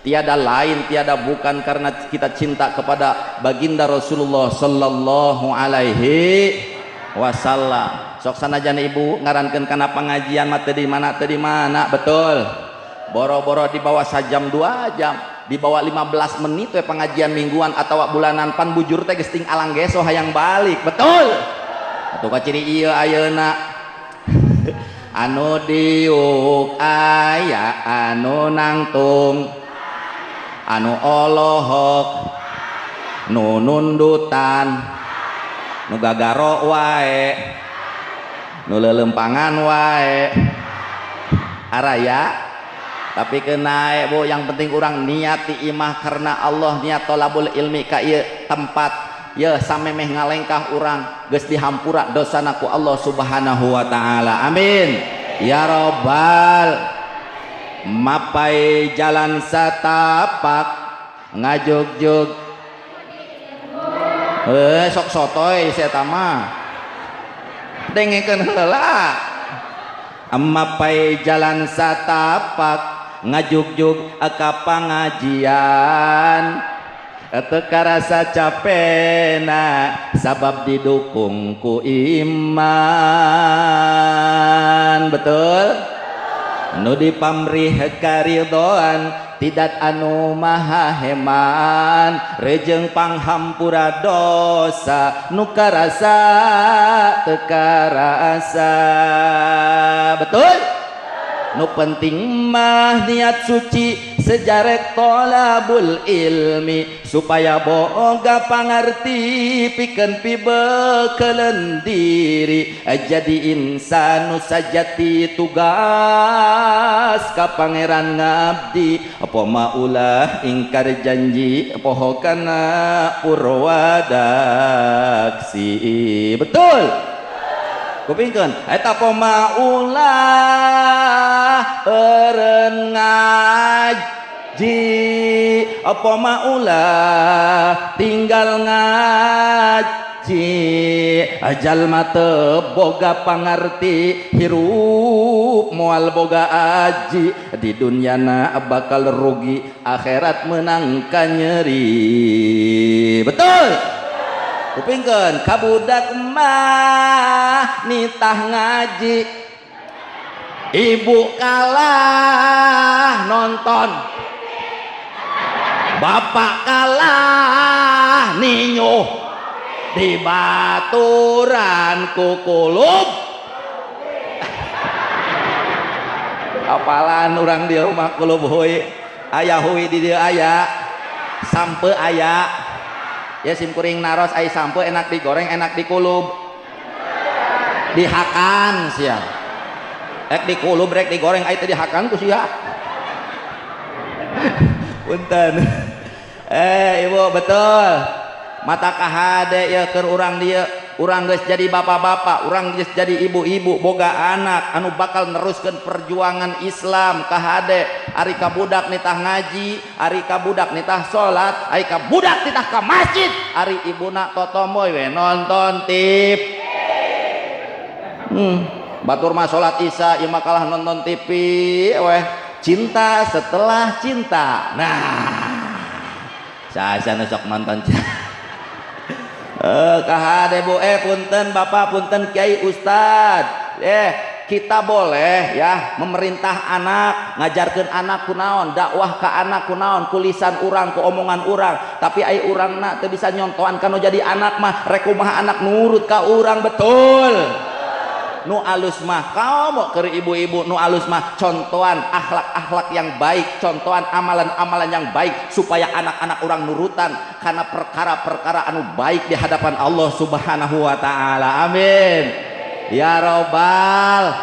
Tiada lain, tiada bukan karena kita cinta kepada baginda Rasulullah sallallahu alaihi wasallam. Sok sanajan ibu ngarankeun kana pengajian mah teu di mana teu di mana, betul. Boro-boro di bawah sajam 2 jam, di bawah 15 menit we pengajian mingguan atau bulanan pan bujur teh geus ting alang geso hayang balik, betul. Atuh kaciri ieu ayeuna anu diuk aya anu nangtung anu olohok nu nundutan nu gagaro wae nu leuleumpangan wae araya. Tapi kena Bu, yang penting urang niat di imah karena Allah, niat tolabul ilmi ka ieu tempat ya samemeh ngalengkah urang geus dihampura dosana ku Allah Subhanahu wa taala. Amin ya robbal. Mapai jalan satapak ngajugjug sok sotoy saya mah dengekeun heula. Mapai jalan satapak ngajugjug ka pangajian Teu karasa capena sabab didukung ku iman. Betul? Nu dipamrih karidhoan tidak anu maha heman, rejeng panghampura dosa nu karasa teu karasa. Betul? Nu penting mah niat suci sejarek tolabul ilmi supaya boga pangarti pikeun pibekeleun diri jadi insan nu sajati tugas ka pangeran ngabdi apa maulah ingkar janji poho kana purwadaksi. Betul? Kupingkeun eta poma ulah eureun ngaji, apa maulah tinggal ngaji, jalma teu boga pangarti hirup moal boga aji, di dunyana bakal rugi akhirat menang kanyeri. Betul? Kupingkeun kabudak mah nitah ngaji, ibu kalah nonton, bapak kalah ninyuh di baturan kukulub. Apalan urang dieu mah kulub huy, aya huy di dieu aya, sampe aya. Ya sim kuring naros ai sampe enak digoreng enak dikulub, dihakan sia. Rek dikulub rek digoreng ai teu dihakan ku sia. Punten. Ibu betul. Mata kahade ya keur urang dieu, urang geus jadi bapak-bapak, urang geus jadi ibu-ibu, boga anak anu bakal neruskeun perjuangan Islam kahade. Ari ka budak nitah ngaji, ari ka budak nitah salat, ari ka budak nitah ka masjid, ari ibuna totomoy we nonton TV. Batur mah salat Isya ieu mah kalah nonton TV weh. Cinta setelah cinta. Nah, saya nu sok nonton. Kahade bu, punten bapak, punten kiai ustad, kita boleh ya memerintah anak, ngajarkeun anak kunaon, dakwah ka anak kunaon, ku lisan urang, ku omongan urang, tapi ai urangna teu bisa nyontohan kanu jadi anak mah, rek kumaha anak nurut ka urang. Betul? Nu alus mah kamu keur ibu-ibu, nu alus mah contohan akhlak-akhlak yang baik, contohan amalan-amalan yang baik supaya anak-anak orang nurutan karena perkara-perkara anu baik di hadapan Allah Subhanahu wa taala. Amin ya robbal.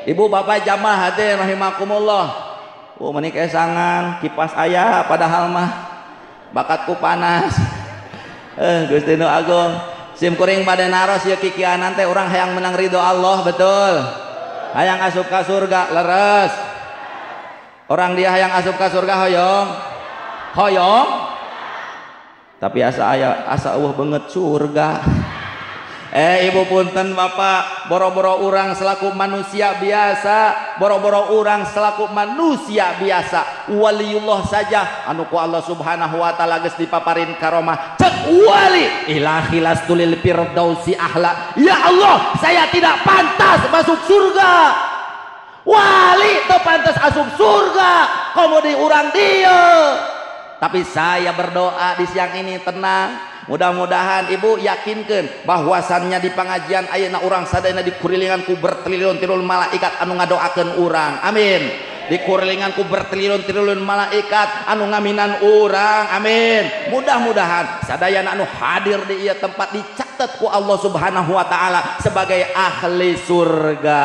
Ibu bapak jamaah hadirin rahimakumullah. Oh menik esangan kipas aya padahal mah bakatku panas. Gusti nu agung. Sim kuring pada naros ya kikianan teh urang hayang menang ridho Allah. Betul? Hayang asup ka surga leres. Orang dia hayang asup ka surga hoyong. Hoyong. Tapi asa aya asa eueuh beungeut surga. Ibu punten bapak, boro-boro urang selaku manusia biasa, boro-boro urang selaku manusia biasa, waliullah saja anu ku Allah Subhanahu wa taala geus dipaparin karomah cek wali ilahi lastulil firdausi ahla, ya Allah saya tidak pantas masuk surga. Wali teu pantas asup surga komo di urang dieu. Tapi saya berdoa di siang ini tenang. Mudah-mudahan ibu yakinkan bahwasannya di pengajian ayeuna urang sadayana dikurilingan ku bertriliun-triliun malaikat anu ngadoakeun urang. Amin. Dikurilingan ku bertriliun-triliun malaikat anu ngaminan urang. Amin. Mudah-mudahan sadayana anu hadir di ieu tempat dicatat ku Allah Subhanahu wa taala sebagai ahli surga.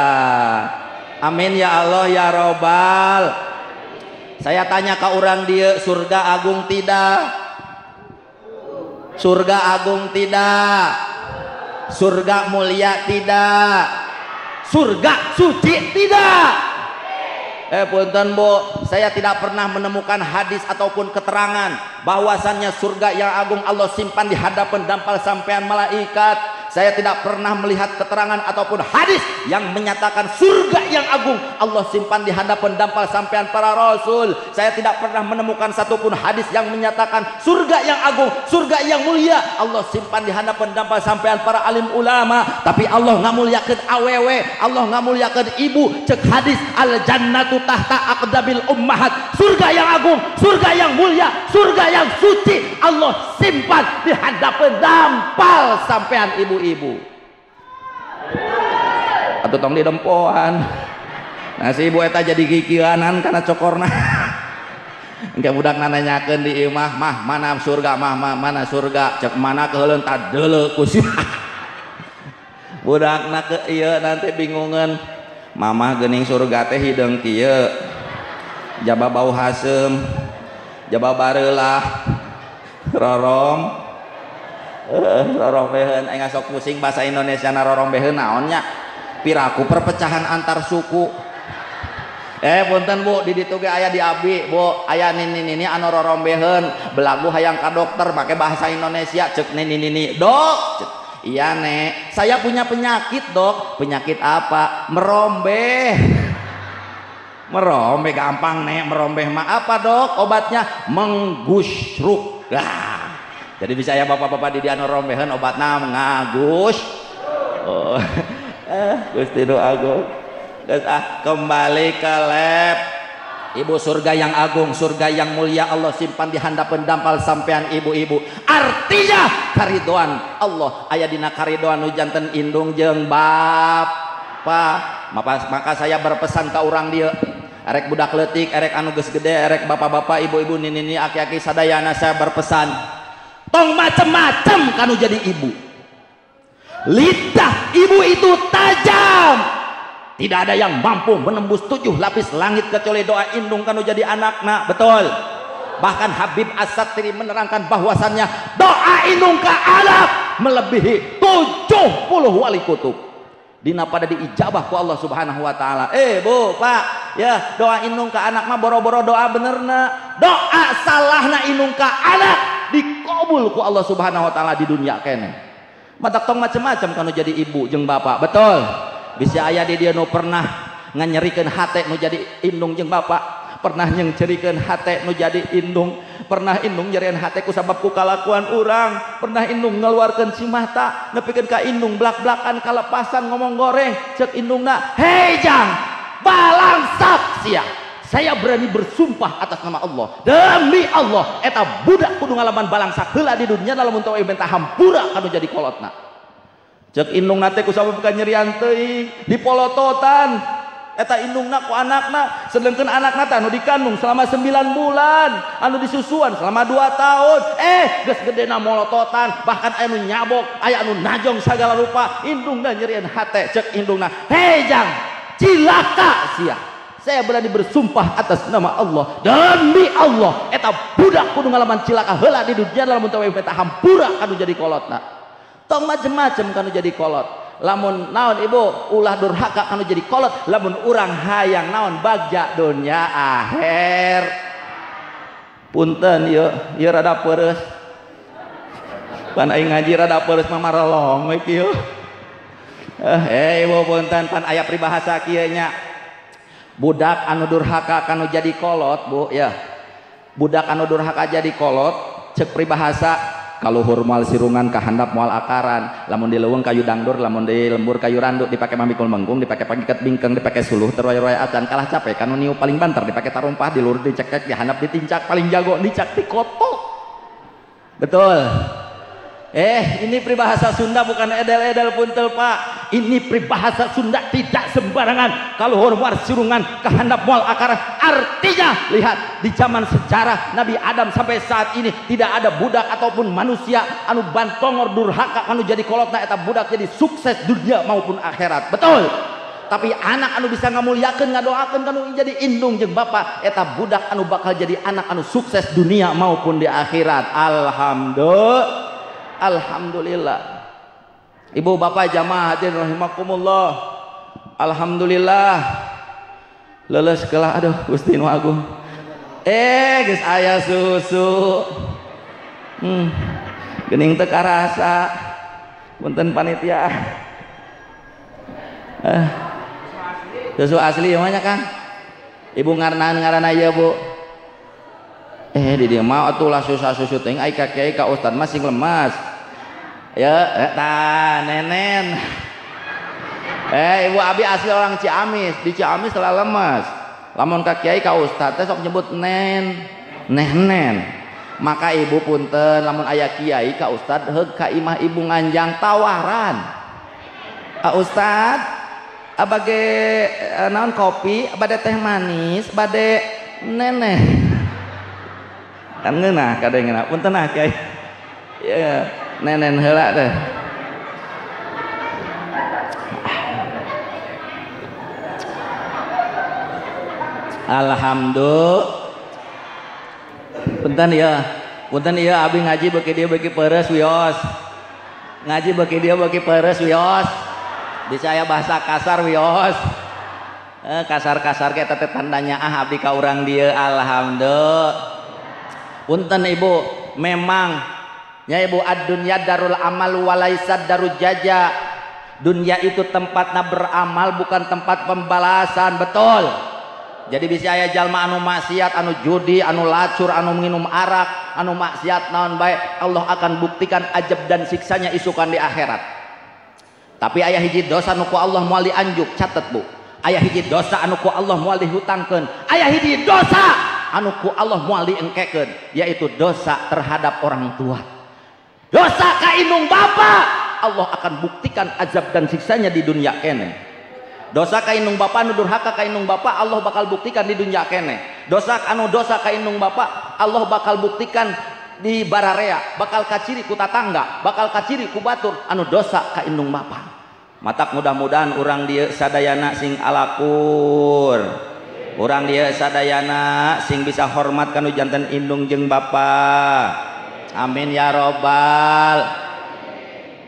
Amin ya Allah ya Robbal. Saya tanya ke orang dieu, surga agung tidak? Surga agung tidak? Surga mulia tidak? Surga suci tidak? Punten bu, saya tidak pernah menemukan hadis ataupun keterangan bahwasannya surga yang agung Allah simpan di hadapan dampal sampean malaikat. Saya tidak pernah melihat keterangan ataupun hadis yang menyatakan surga yang agung Allah simpan di hadapan dampal sampean para rasul. Saya tidak pernah menemukan satupun hadis yang menyatakan surga yang agung, surga yang mulia Allah simpan di hadapan dampal sampean para alim ulama. Tapi Allah ngamuliakeun awewe, Allah ngamuliakeun ibu. Cek hadis al jannatu tahta aqdabil ummahat. Surga yang agung, surga yang mulia, surga yang suci Allah simpan di hadapan dampal sampean ibu-ibu. Atau tong di dempoan. Nah si ibu eta jadi kikianan karena cokorna. Engke budak nanyakeun di imah, mah mana surga, mah mana surga, cek mana keuleun tadeuleu ku si budakna ke ieu nanti bingungan. Mamah geuning surga teh hideung kieu. Jaba bau haseum, jaba bareulah, rorong. Rorombeheun aing sok pusing bahasa Indonesia na rorombeheun naon nya piraku perpecahan antar suku. Punten Bu, di ditu ge aya di abi Bu, aya nini-nini anu rorombeheun belagu hayang ka dokter make bahasa Indonesia. Cek nini-nini, "Dok, cek, iya Nek, saya punya penyakit Dok." "Penyakit apa?" "Merombeh." "Merombeh gampang Nek, merombeh mah apa Dok obatnya?" "Menggusruk." Lah, jadi bisa ya bapak-bapak di diano rombeheun obatna ngagus. Oh. Gusti nu agung. Geus ah, kembali ke lab. Ibu, surga yang agung, surga yang mulia Allah simpan di handapeun dampal sampean ibu-ibu. Artinya karidoan Allah aya dina karidoan nu janten indung jeung bapa. Maka saya berpesan ka urang dieu, erek budak leutik, erek anu geus gede, erek bapak-bapak, ibu-ibu, nini-nini, aki-aki sadayana, saya berpesan, tong macem-macem kanu jadi ibu. Lidah ibu itu tajam, tidak ada yang mampu menembus 7 lapis langit kecuali doa indung kanu jadi anakna. Betul. Bahkan Habib As-Satri menerangkan bahwasannya doa indung ke anak melebihi 70 wali kutub. Dina pada diijabah ku Allah Subhanahu wa taala. Bu, Pak, ya doa indung ke anak mah boro-boro doa benerna. Doa salahna indung ke anak dikabul ku Allah Subhanahu wa taala di dunia kene. Matak tong macem-macem kanu jadi ibu jeung bapak. Betul. Bisa aya di dieu nu pernah nganyerikeun hate nu jadi indung jeung bapak, pernah nyengcerikeun hate nu jadi indung, pernah indung nyerieun hate ku sabab ku kalakuan urang, pernah indung ngeluarkeun cimata nepikeun ka indung blak-blakan kalepasan ngomong goreng, cek indungna, "Hei jang, balangsak sia." Saya berani bersumpah atas nama Allah, demi Allah eta budak kudu ngalaman balangsak heula di dunia lamun teu minta hampura kanu jadi kolotna. Cek indungna teh ku sabab kanyerian teuing dipolototan eta indungna ku anakna, sedengkeun anakna teh anu dikandung selama 9 bulan, anu disusuan selama 2 tahun, geus gedena molototan, bahkan aya nu nyabok, aya anu najong sagala rupa, indungna nyerieun hate. Cek indungna, "Hei jang, cilaka sia." Saya berani bersumpah atas nama Allah, demi Allah eta budak kudu ngalaman cilaka heula di dunia lamun teu minta hampura kanu jadi kolotna. Tong macem-macem kanu jadi kolot. Lamun naon ibu ulah durhaka kanu jadi kolot, lamun urang hayang naon bagja dunia akhir. Punten ieu, ieu rada peureus. Pan aing ngaji rada peureus mah marelong we kieu. Ibu punten pan aya peribahasa kieu nya. Budak anu durhaka kanu jadi kolot, Bu, ya. Budak anu durhaka jadi kolot, cek peribahasa kaluhur moal sirungan kahandap moal akaran, lamun di leuweung kayu dangdur, lamun di lembur kayu randu, dipake mamikul mengkung, dipake pagiket bingkeng, dipake suluh teroy-roy acan, kalah capek kanu niu paling banter, dipake tarumpah, dilur dicekek, dihandap ditincak, paling jago dicak dikotok. Betul. Ini peribahasa Sunda bukan edel-edel puntel Pak. Ini peribahasa Sunda tidak sembarangan. Kaluhur moal sirungan kahandap moal akaran. Artinya lihat di zaman sejarah Nabi Adam sampai saat ini tidak ada budak ataupun manusia anu bantongor durhaka anu jadi kolotna eta budak jadi sukses dunia maupun akhirat. Betul. Tapi anak anu bisa ngamuliakeun ngadoakeun kanu jadi indung jeung bapa eta budak anu bakal jadi anak anu sukses dunia maupun di akhirat. Alhamdulillah. Alhamdulillah. Ibu bapak jamaah hadirin rahimakumullah. Alhamdulillah. Leuleus kelah aduh Gusti nu agung. Geus aya susu. Geuning teu karasa. Punten panitia. Susu asli ieu mah nya Kang. Ibu ngaranna ngaranna ieu Bu. Di dieu mah atuh lah susah-susu teuing ai ka kiai ka ustad mah sing lemas. Ya eta nenen. Ibu abi asli orang Ciamis, di Ciamis telah lemas. Lamun ka kiai ka ustad teh sok nyebut nen, nenen. Maka ibu punten lamun aya kiai ka ustad heug ka imah ibu nganjang tawaran. A ustad abage naon kopi, bade teh manis, bade neneh. Kan ngeunah kadengena. Punten ah kiai. Ya, nenen heula teh. Alhamdulillah. Punten ya. Punten ya abi ngaji beuki dieu beuki peres wios. Ngaji beuki dieu beuki peres wios. Bisa aya bahasa kasar wios. Kasar-kasar ge teh tandanya ah abdi ka urang dieu alhamdulillah. Punten ibu, memang nya ibu ad-dunya darul amal walaisa darul jaja. Dunia itu tempatna beramal bukan tempat pembalasan, betul. Jadi bisa aya jalma anu maksiat, anu judi, anu lacur, anu minum arak, anu maksiat naon bae, Allah akan buktikan ajab dan siksanya isukan di akhirat. Tapi aya hiji dosa nu ku Allah moal dianjuk, catet Bu. Aya hiji dosa anu ku Allah moal dihutangkeun, aya hiji dosa anu ku Allah moal diengkekeun, yaitu dosa terhadap orang tua. Dosa ka indung bapa, Allah akan buktikan azab dan siksanya di dunia kene. Dosa ka indung bapa nu durhaka ka indung bapa Allah bakal buktikan di dunia kene. Dosa anu dosa ka indung bapa Allah bakal buktikan di bararea, bakal kaciri ku tatangga, bakal kaciri ku batur anu dosa ka indung bapa. Matak mudah-mudahan urang dieu sadayana sing alakur. Urang dieu sadayana sing bisa hormat kanu janten indung jeung bapa. Amin ya robbal.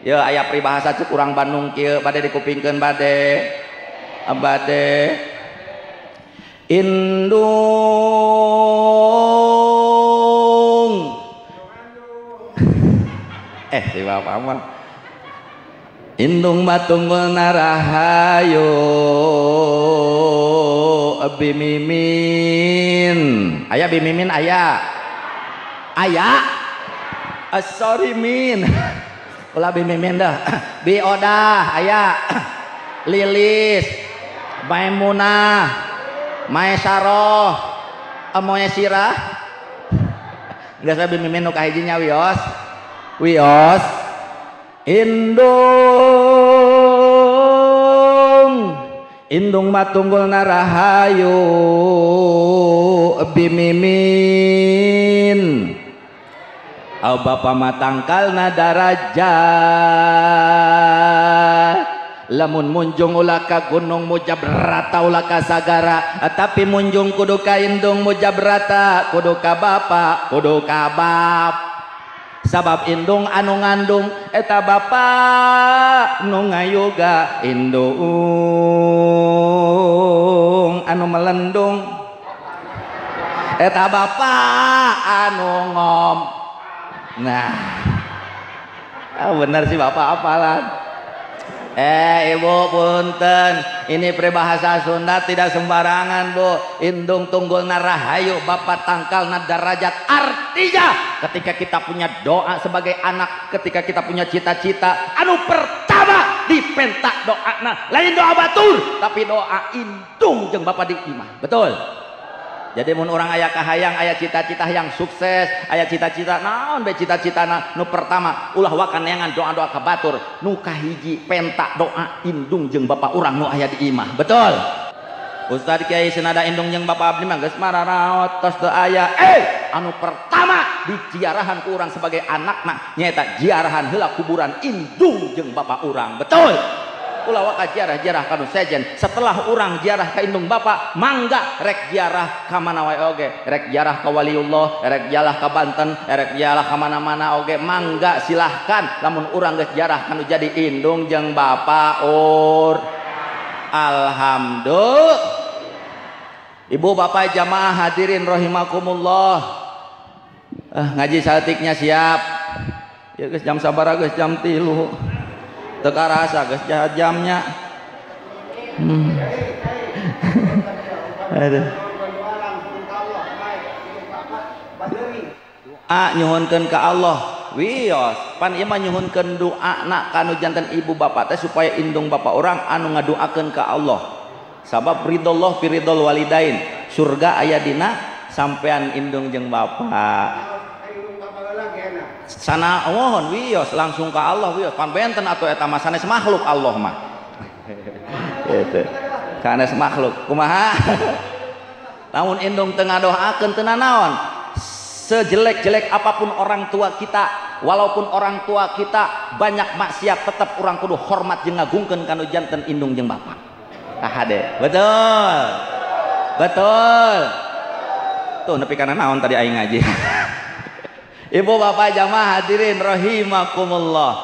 Ya aya peribahasa cek urang Bandung kieu bade dikupingkeun bade. Bade indung si bapak mah indung batunggul narahayu bimimin aya bimimin aya aya sorry min ulah bimimin dah biodah aya lilis Maimunah, Maesaroh, Moesirah. Geus we bimimin nu kahijinya wios. Wios. Indung indung matunggul narahayu bimimin. Au bapa matangkalna darajat. Lamun munjung ulah ka gunung mujabrata ulah ka sagara, tapi munjung kudu ka indung mujabrata, kudu ka bapa, kudu ka bap. Sabab indung anu ngandung eta bapa nu ngayuga, indung anu melendung eta bapa anu ngom. Nah, bener sih bapak apalan. Ibu punten, ini peribahasa Sunda tidak sembarangan Bu. Indung tunggul narahayu, bapak tangkal darajat. Artinya ketika kita punya doa sebagai anak, ketika kita punya cita-cita, anu pertama dipentak doa nah, lain doa batur, tapi doa indung jeung bapak di imah. Betul. Jadi mun urang aya kahayang, aya cita-cita yang sukses, aya cita-cita naon bae cita-citana nu pertama ulah wakan neangan doa-doa ka batur, nu kahiji pentak doa indung jeung bapak urang nu aya di imah. Betul. Ustad Kiai senada indung jeung bapak abdi mah geus mararaot tos teu aya. Anu pertama diziarahan ku urang sebagai anakna nyaeta ziarahan heula kuburan indung jeung bapak urang. Betul. Ulah waka ziarah-ziarah kanu sejen. Setelah urang ziarah ka indung bapak, mangga rek ziarah ka mana wae oge, rek ziarah ka waliullah, rek ziarah ka Banten, rek ziarah ka mana-mana oge, mangga silahkan. Lamun urang geus ziarah kanu jadi indung jeung bapak ur. Alhamdulillah. Ibu bapak jamaah hadirin rahimakumullah. Ngaji saeutiknya siap. Ya geus jam sabaraha geus jam 3. Teu karasa geus jamnya. Aduh. Doa nyuhunkeun ka Allah. Wios, pan ieu mah nyuhunkeun doana ka nu janten ibu bapak teh supaya indung bapak urang anu ngadoakeun ka Allah. Sabab ridollah fi ridol walidain. Surga aya dina sampean indung jeung bapak. Sana mohon wios langsung ke Allah wios pan benten atuh eta mah sanes makhluk Allah mah. Gitu. Sanes makhluk kumaha? Lamun indung teu ngadoakeun teu nanaon. Sejelek-jelek apapun orang tua kita, walaupun orang tua kita banyak maksiat, tetap urang kudu hormat jeung ngagungkeun ka nu janten indung jeung bapak. Kahade. Betul. Betul. Tuh nepi kana naon tadi aing ngaji. Ibu bapak jamaah hadirin rahimakumullah.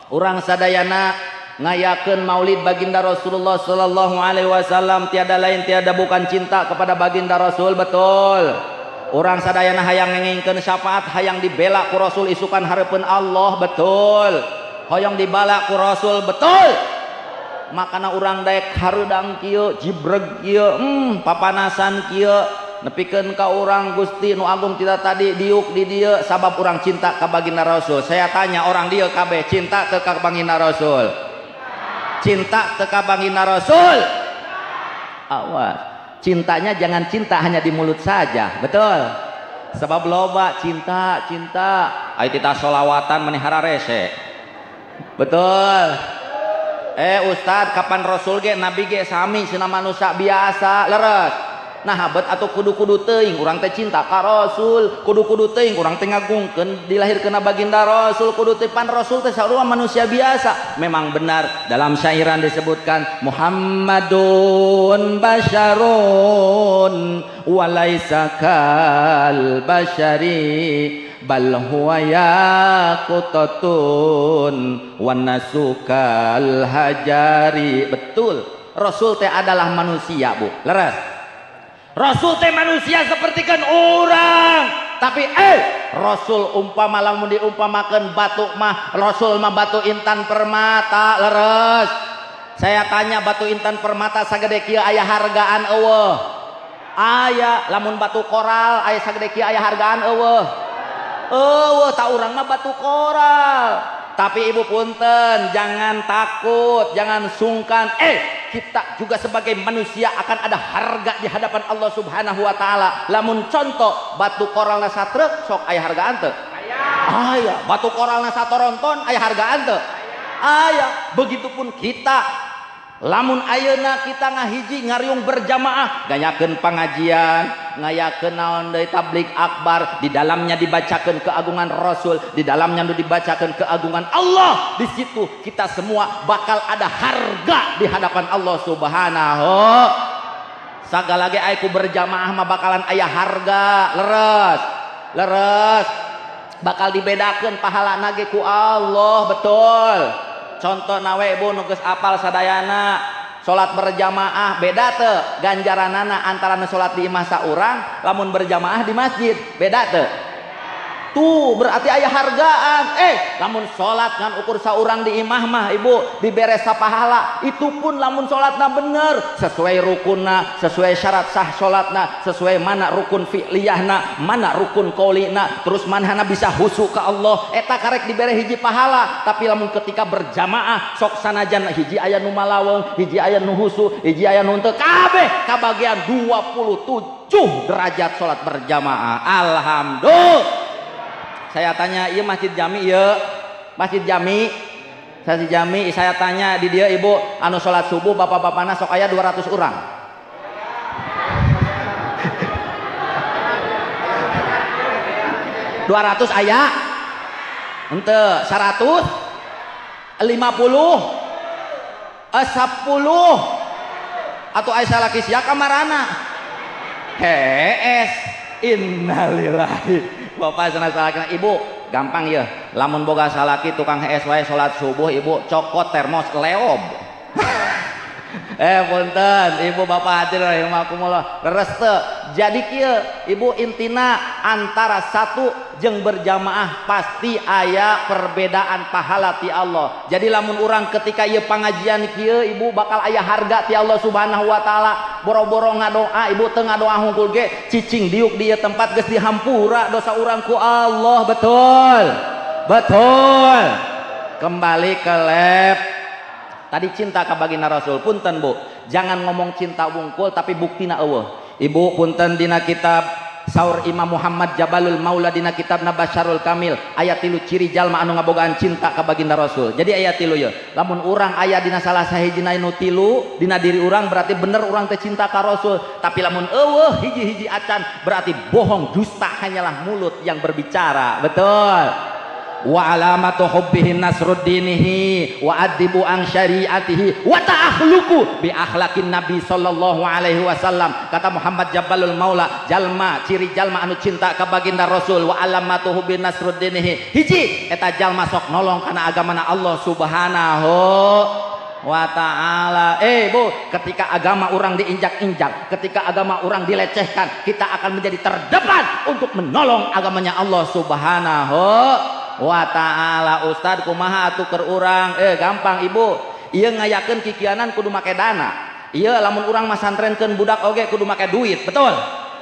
Urang sadayana ngayakeun maulid baginda Rasulullah sallallahu alaihi wasallam tiada lain tiada bukan cinta kepada baginda Rasul, betul. Urang sadayana hayang ngengingkeun syafaat, hayang dibela ku Rasul isukan hareupeun Allah, betul. Hoyong dibala ku Rasul, betul. Makana urang daek hareudang kieu, jibreg kieu, papanasan kieu. Nepikeun ka urang Gusti nu agung tidak tadi diuk di dieu sabab urang cinta ka baginda Rasul. Saya tanya orang dieu kabeh cinta teu ka baginda Rasul? Cinta teu ka baginda Rasul? Awas. Cintanya jangan cinta hanya di mulut saja, betul. Sebab loba cinta cinta ai tita solawatan meni hararese. Betul. Ustad kapan Rasul ge nabi ge sami cenah manusia biasa, leres. Nah bet atau kudu-kudu teuing urang teh cinta ka Rasul, kudu-kudu teuing urang teh ngagungkeun dilahirkeun baginda Rasul, kudu teh pan Rasul teh sarua manusia biasa. Memang benar dalam syairan disebutkan Muhammadun basyarun walaisa kal basyari bal huwa yaqutatun wan nasu kal hajari. Betul, Rasul teh adalah manusia, Bu. Leres. Rasul teh manusia seperti kan orang, tapi Rasul umpama lamun diumpamakeun batu mah, Rasul mah batu intan permata, leres. Saya tanya batu intan permata sagede kieu aya hargaan eueuh? Aya. Lamun batu koral aya sagede kieu aya hargaan eueuh? Eueuh, ta urang mah batu koral. Tapi ibu punten, jangan takut, jangan sungkan. Kita juga sebagai manusia akan ada harga di hadapan Allah Subhanahu wa taala. Lamun contoh batu koralna satrek sok aya hargaan teu? Aya. Batu koralna satoronton aya hargaan teu? Aya. Begitupun kita. Lamun ayeuna kita ngahiji ngariung berjamaah, ganyakeun pengajian, ngayakeun naon deui tabligh akbar, di dalamnya dibacakeun keagungan Rasul, di dalamnya nu dibacakeun keagungan Allah. Di situ kita semua bakal ada harga di hadapan Allah Subhanahu. Sagala ge aya ku berjamaah mah bakalan aya harga, leres. Leres. Bakal dibedakeun pahalana ge ku Allah, betul. Contoh nawe ibu nu geus apal sadayana salat berjamaah beda teu ganjaranana antara nu salat di imah saurang lamun berjamaah di masjid beda teu? Tuh berarti aya hargaan. Lamun salat ngan ukur saurang di imah mah ibu dibere sapahala, itu pun lamun salatna bener sesuai rukunna, sesuai syarat sah salatna, sesuai mana rukun fi'liyahna, mana rukun qaulina, terus manehna bisa khusyuk ka Allah, eta karek dibere hiji pahala. Tapi lamun ketika berjamaah sok sanajan hiji aya nu malaweng, hiji aya nu khusyuk, hiji aya nu henteu, kabeh kabagian 27 derajat salat berjamaah. Alhamdulillah. Saya tanya, iya Masjid Jami, iya Masjid Jami, Masjid Jami. Saya tanya di dia ibu, anu sholat subuh bapak-bapakna sok aya 200 orang. 200 aya? Ente 100, 50, 10, atau aya salaki sia kamarana? Hees, innalillahi. Bapak sana salaki ibu gampang ya, lamun boga salaki tukang hees wae salat subuh ibu cokot termos leob. Punten ibu bapak hadir rahimakumullah. Leres teu? Jadi kieu ibu intina antara satu jeung berjamaah pasti aya perbedaan pahala ti Allah. Jadi lamun urang ketika ieu pangajian kieu ibu bakal aya harga ti Allah Subhanahu wa taala. Boro-boro ngadoa ibu teu ngadoa hungkul ge cicing diuk di ieu tempat geus dihampura dosa urang ku Allah. Betul. Betul. Kembali ke lab. Tadi cinta ka baginda Rasul. Punten bu, jangan ngomong cinta wungkul tapi buktina eueuh. Ibu punten dina kitab Saur Imam Muhammad Jabalul Maula dina kitab Nabasyarul Kamil ayat 3 ciri jalma anu ngabogaan cinta ka baginda Rasul. Jadi ayat 3 ye. Lamun urang aya dina salah sahijina nu tilu dina diri urang berarti bener urang teh cinta ka Rasul. Tapi lamun eueuh hiji-hiji acan berarti bohong, dusta, hanyalah mulut yang berbicara. Betul. Wa alamatu hubbihi nasruddinihi wa adibu an syariatihi wa ta'akhluqu bi akhlaqin nabi sallallahu alaihi wasallam. Kata Muhammad Jabalul Maula, jalma ciri jalma anu cinta ka baginda Rasul wa alamatu hubbi nasruddinihi hiji eta jalma sok nolong kana agamana Allah Subhanahu wa ta'ala. Bu, ketika agama orang diinjak-injak, ketika agama orang dilecehkan, kita akan menjadi terdepan untuk menolong agamanya Allah Subhanahu wa ta'ala. Ustad kumaha atuh keur urang? Gampang ibu, ieu ngayakeun kikianan kudu make dana. Ieu lamun urang masantrenkeun budak oge kudu make duit, betul?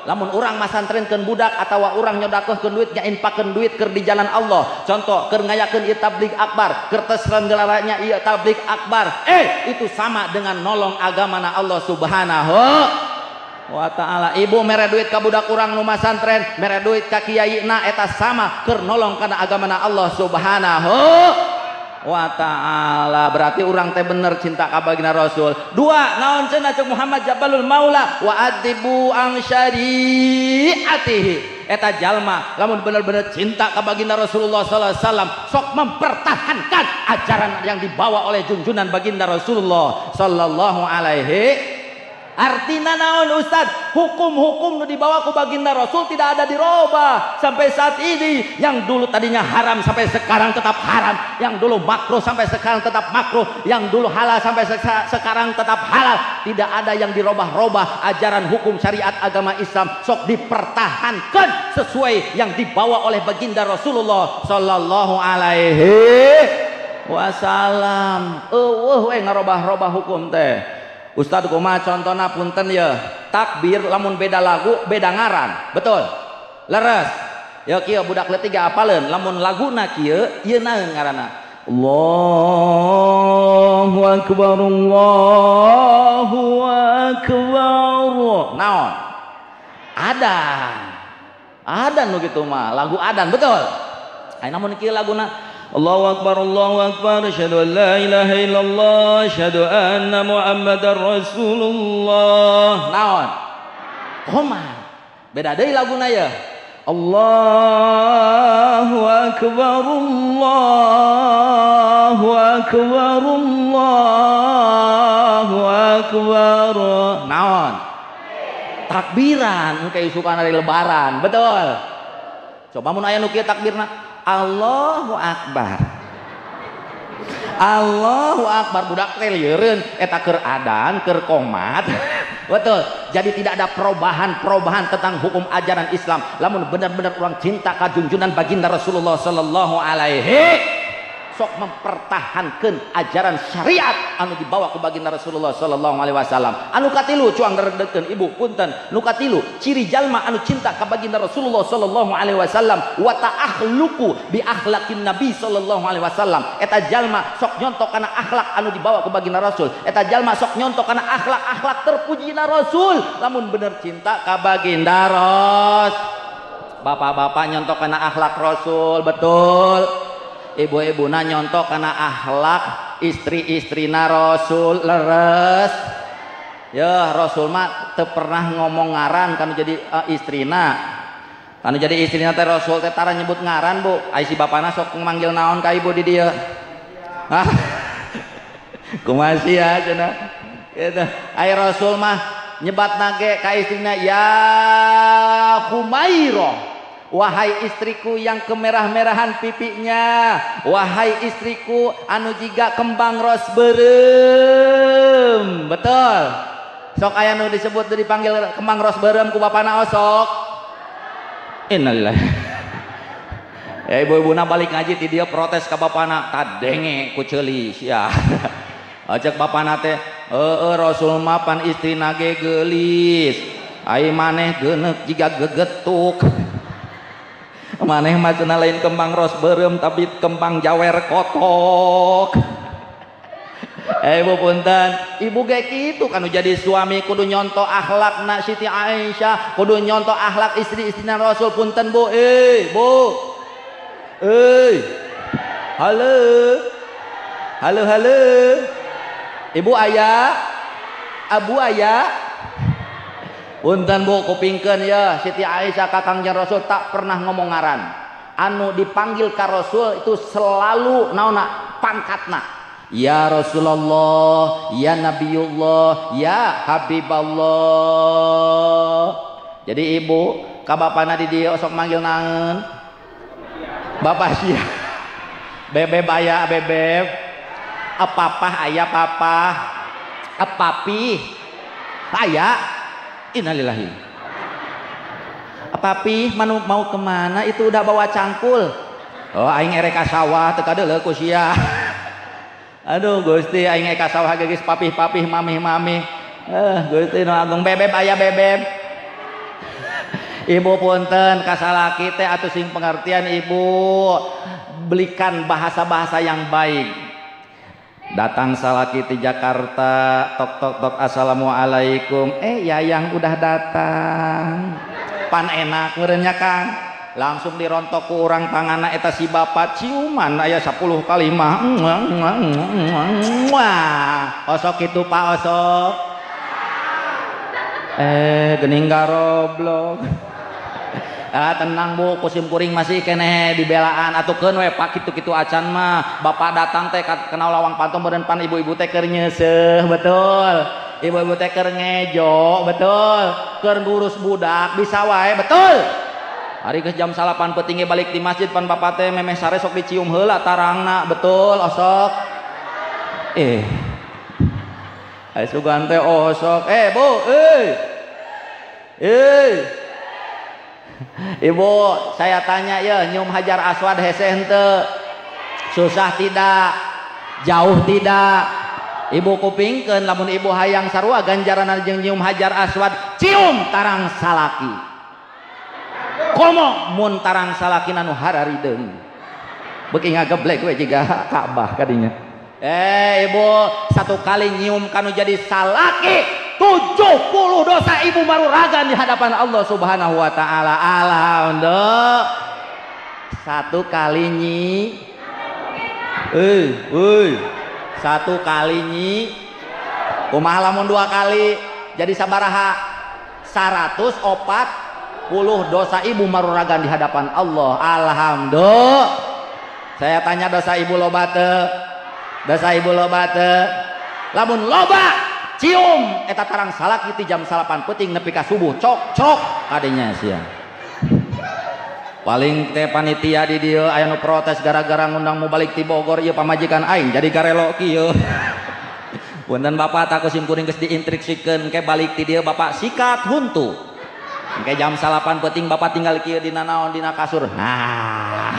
Lamun urang masantrenkeun budak atawa urang nyodakeuhkeun duit, nyainpakeun duit keur di jalan Allah. Contoh keur ngayakeun ieu tabligh akbar, keur terselenggaranya ieu tabligh akbar, itu sama dengan nolong agamana Allah Subhanahu wa ta'ala. Ibu mere duit ka budak urang nu masantren, mere duit ka kiai na eta sama keur nolong kana agamana Allah Subhanahu wa ta'ala. Berarti urang teh bener cinta ka baginda Rasul. Dua, naon cenah ceuk Muhammad Jabalul Maula wa adibu an syariatihi. Eta jalma lamun bener-bener cinta ka baginda Rasulullah sallallahu alaihi wasallam sok mempertahankan ajaran yang dibawa oleh junjunan baginda Rasulullah sallallahu alaihi. Artina naon Ustad? Hukum-hukum nu dibawa ku baginda Rasul tidak ada dirubah sampai saat ini. Yang dulu tadinya haram sampai sekarang tetap haram, yang dulu makruh sampai sekarang tetap makruh, yang dulu halal sampai sekarang tetap halal. Tidak ada yang dirubah-rubah. Ajaran hukum syariat agama Islam sok dipertahankan sesuai yang dibawa oleh baginda Rasulullah sallallahu alaihi wasallam. Eueuh we ngarobah-robah hukum teh. Ustad kumaha contona punten ya, takbir lamun beda lagu beda ngaran, betul? Leres ya kieu budak leutik ge apaleun lamun laguna kieu ieu naon ngaranna? Allahu akbar, Allahu akbar. Naon? Adan. Adan nu kitu mah, lagu adan, betul? Ai namun kieu laguna Allahu akbar, Allahu akbar, asyhadu an la ilaha illallah, asyhadu anna Muhammadar Rasulullah. Naon? Qomat. Beda deui laguna ye. Allahu akbar, Allahu akbar, Allahu akbar. Naon? Takbiran engke isukan hari lebaran, betul? Coba mun aya nu kieu takbirna Allahu Akbar, Allahu Akbar, budak teh lieureun eta keur adan keur qomat. Betul. Jadi tidak ada perubahan-perubahan tentang hukum ajaran Islam lamun benar-benar orang cinta ka junjunan baginda Rasulullah sallallahu alaihi sok mempertahankan ajaran syariat anu dibawa ku baginda Rasulullah sallallahu alaihi wasallam. Anu katilu cuang deredekeun ibu punten, nu katilu ciri jalma anu cinta ka baginda Rasulullah sallallahu alaihi wasallam wa ta'akhluqu bi akhlaqin nabi sallallahu alaihi wasallam. Eta jalma sok nyontok kana akhlak anu dibawa ku baginda Rasul. Eta jalma sok nyontok kana akhlak-akhlak terpujina Rasul. Lamun bener cinta ka baginda Rasul. Bapak-bapak nyontok kana akhlak Rasul, betul? Ibu-ibu na nyontok karena akhlak istri-istrina Rasul, leres ya. Rasul mah teu pernah ngomong ngaran kanu jadi istrina, kanu jadi istrina teh Rasul teh tara nyebut ngaran bu. Ai si bapana sok manggil naon ka ibu di dieu? Hah? Kumaha sia cenah kitu. Ai Rasul mah nyebat nage ka istrina ya Humairah. Wahai istriku yang kemerah-merahan pipinya, wahai istriku anu jiga kembang ros berem. Betul. Sok aya nu disebut dipanggil kembang ros berem ku bapana osok. Innalillahi. Ya ibu-ibuna balik ngaji ti dieu protes ka bapana, tadenge ku ceuli sia. Cek bapana teh, heueuh Rasul mah pan istrina ge geulis. Ai maneh geuneuk jiga gegetuk. Maneh mah cenah lain kembang ros berem tapi kembang jawer kotok. Ibu punten, ibu ge kitu kanu jadi suami kudu nyonto akhlakna Siti Aisyah, kudu nyonto akhlak istri-istrina Rasul. Punten bu, bu. Halo. Halo halo. Ibu aya, abu aya. Punten bu, kupingkeun ya, Siti Aisyah ka Kangjeng Rasul tak pernah ngomong ngaran. Anu dipanggil ka Rasul itu selalu naonna pangkatna. Ya Rasulullah, ya Nabiullah, ya Habiballah. Jadi ibu ka bapana di dieu sok manggil naon? Bapak sia. Bebeb aya bebeb. Apapah aya papah. Apapi aya. Innalillahi. Papi mau kemana itu udah bawa cangkul. Oh aing erek ka sawah teu kadeuleu ku sia. Aduh Gusti aing erek ka sawah geus papih-papih mamih-mamih. Gusti nu agung bebeb aya bebeb. Ibu punten ka salaki teh atuh sing pengertian ibu. Belikan bahasa-bahasa yang baik. Datang salaki di Jakarta, tok tok tok, assalamualaikum. Yayang udah datang. Pan enak meureunnya Kang. Langsung dirontok ku urang tanganna eta si bapak ciuman aya 10 kali mah. Osok kitu Pak osok. Geuning garoblok. Tenang bu, kusim kuring masih keneh dibelaan atukeun we pak kitu-kitu acan mah. Bapak datang teh kenal lawang panto meureun pan ibu-ibu teh keur nyeuseuh, betul. Ibu-ibu teh keur ngejo, betul. Keur ngurus budak bisa wae, betul. Hari geus jam 9 peuting ge balik di masjid pan bapak teh memeh sare sok dicium heula tarangna, betul osok. Ai sugan teh osok. Bu, Ibu, saya tanya ya, nyium hajar aswad hese henteu? Susah tidak? Jauh tidak? Ibu kupingkeun lamun ibu hayang sarua ganjaran jeung nyium hajar aswad, cium tarang salaki. Komo mun tarang salaki anu hararideung. Beuki ngageblek we jiga Ka'bah kadinya. Ibu, satu kali nyium kanu jadi salaki 70 dosa ibu maruragan di hadapan Allah Subhanahu wa taala. Alhamdulillah. Satu kali nyi. Satu kali nyi. Kumaha lamun dua kali jadi sabaraha? 140 dosa ibu maruragan di hadapan Allah. Alhamdulillah. Saya tanya dosa ibu loba teu? Dosa ibu loba teu? Lamun loba cium eta tarang salaki ti jam 9 peuting nepi ka subuh cok cok kadenya sia. Paling teh panitia di dieu aya nu protes gara-gara ngundang mau balik ti Bogor ieu pamajikan aing jadi garelo kieu. Punten bapak tak kusim kuring geus diintriksikeun engke balik ti dieu bapak sikat huntu. Engke jam 9 peuting bapak tinggal kieu dina naon dina kasur. Nah.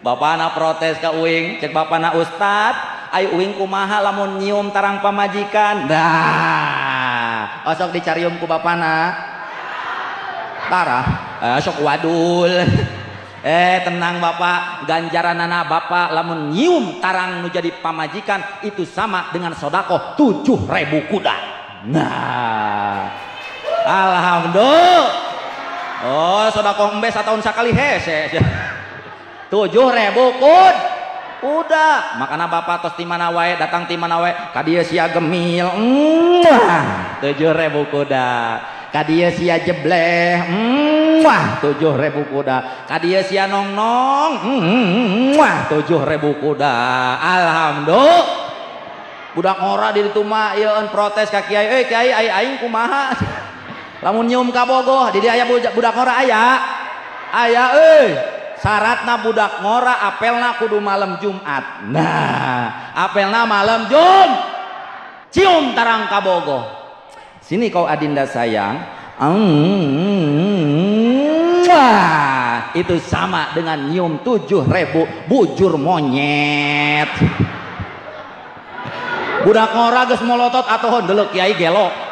Bapana protes ka uing, cek bapana ustad, ai uing kumaha lamun nyium tarang pamajikan. Dah, osok dicarium ku bapana. Tarah, sok wadul. Tenang bapak, ganjaranana bapak lamun nyium tarang nu jadi pamajikan itu sama dengan sodakoh 7.000 kuda. Nah, alhamdulillah. Oh, sodakoh embe satahun sakali hese. 7.000 kud udah makana bapak tos di mana wae datang di mana wae ka dieu sia gemil 7.000 kuda, ka dieu sia jebleh 7.000 kuda, ka dieu sia nongnong 7.000 kuda. Alhamdulillah. Budak ngora di ditu mah ieu protes ka kiai, kiai ai aing kumaha? Lamun nyium kabogoh di dieu aya budak ngora aya. Aya euy. Syaratna budak ngora apelna kudu malam Jumat. Nah, apelna malam Jum. Cium tarang kabogoh. Sini kau adinda sayang. Wah, itu sama dengan nyium 7.000 bujur monyet. Budak ngora geus molotot atuh ndelok kiai gelo.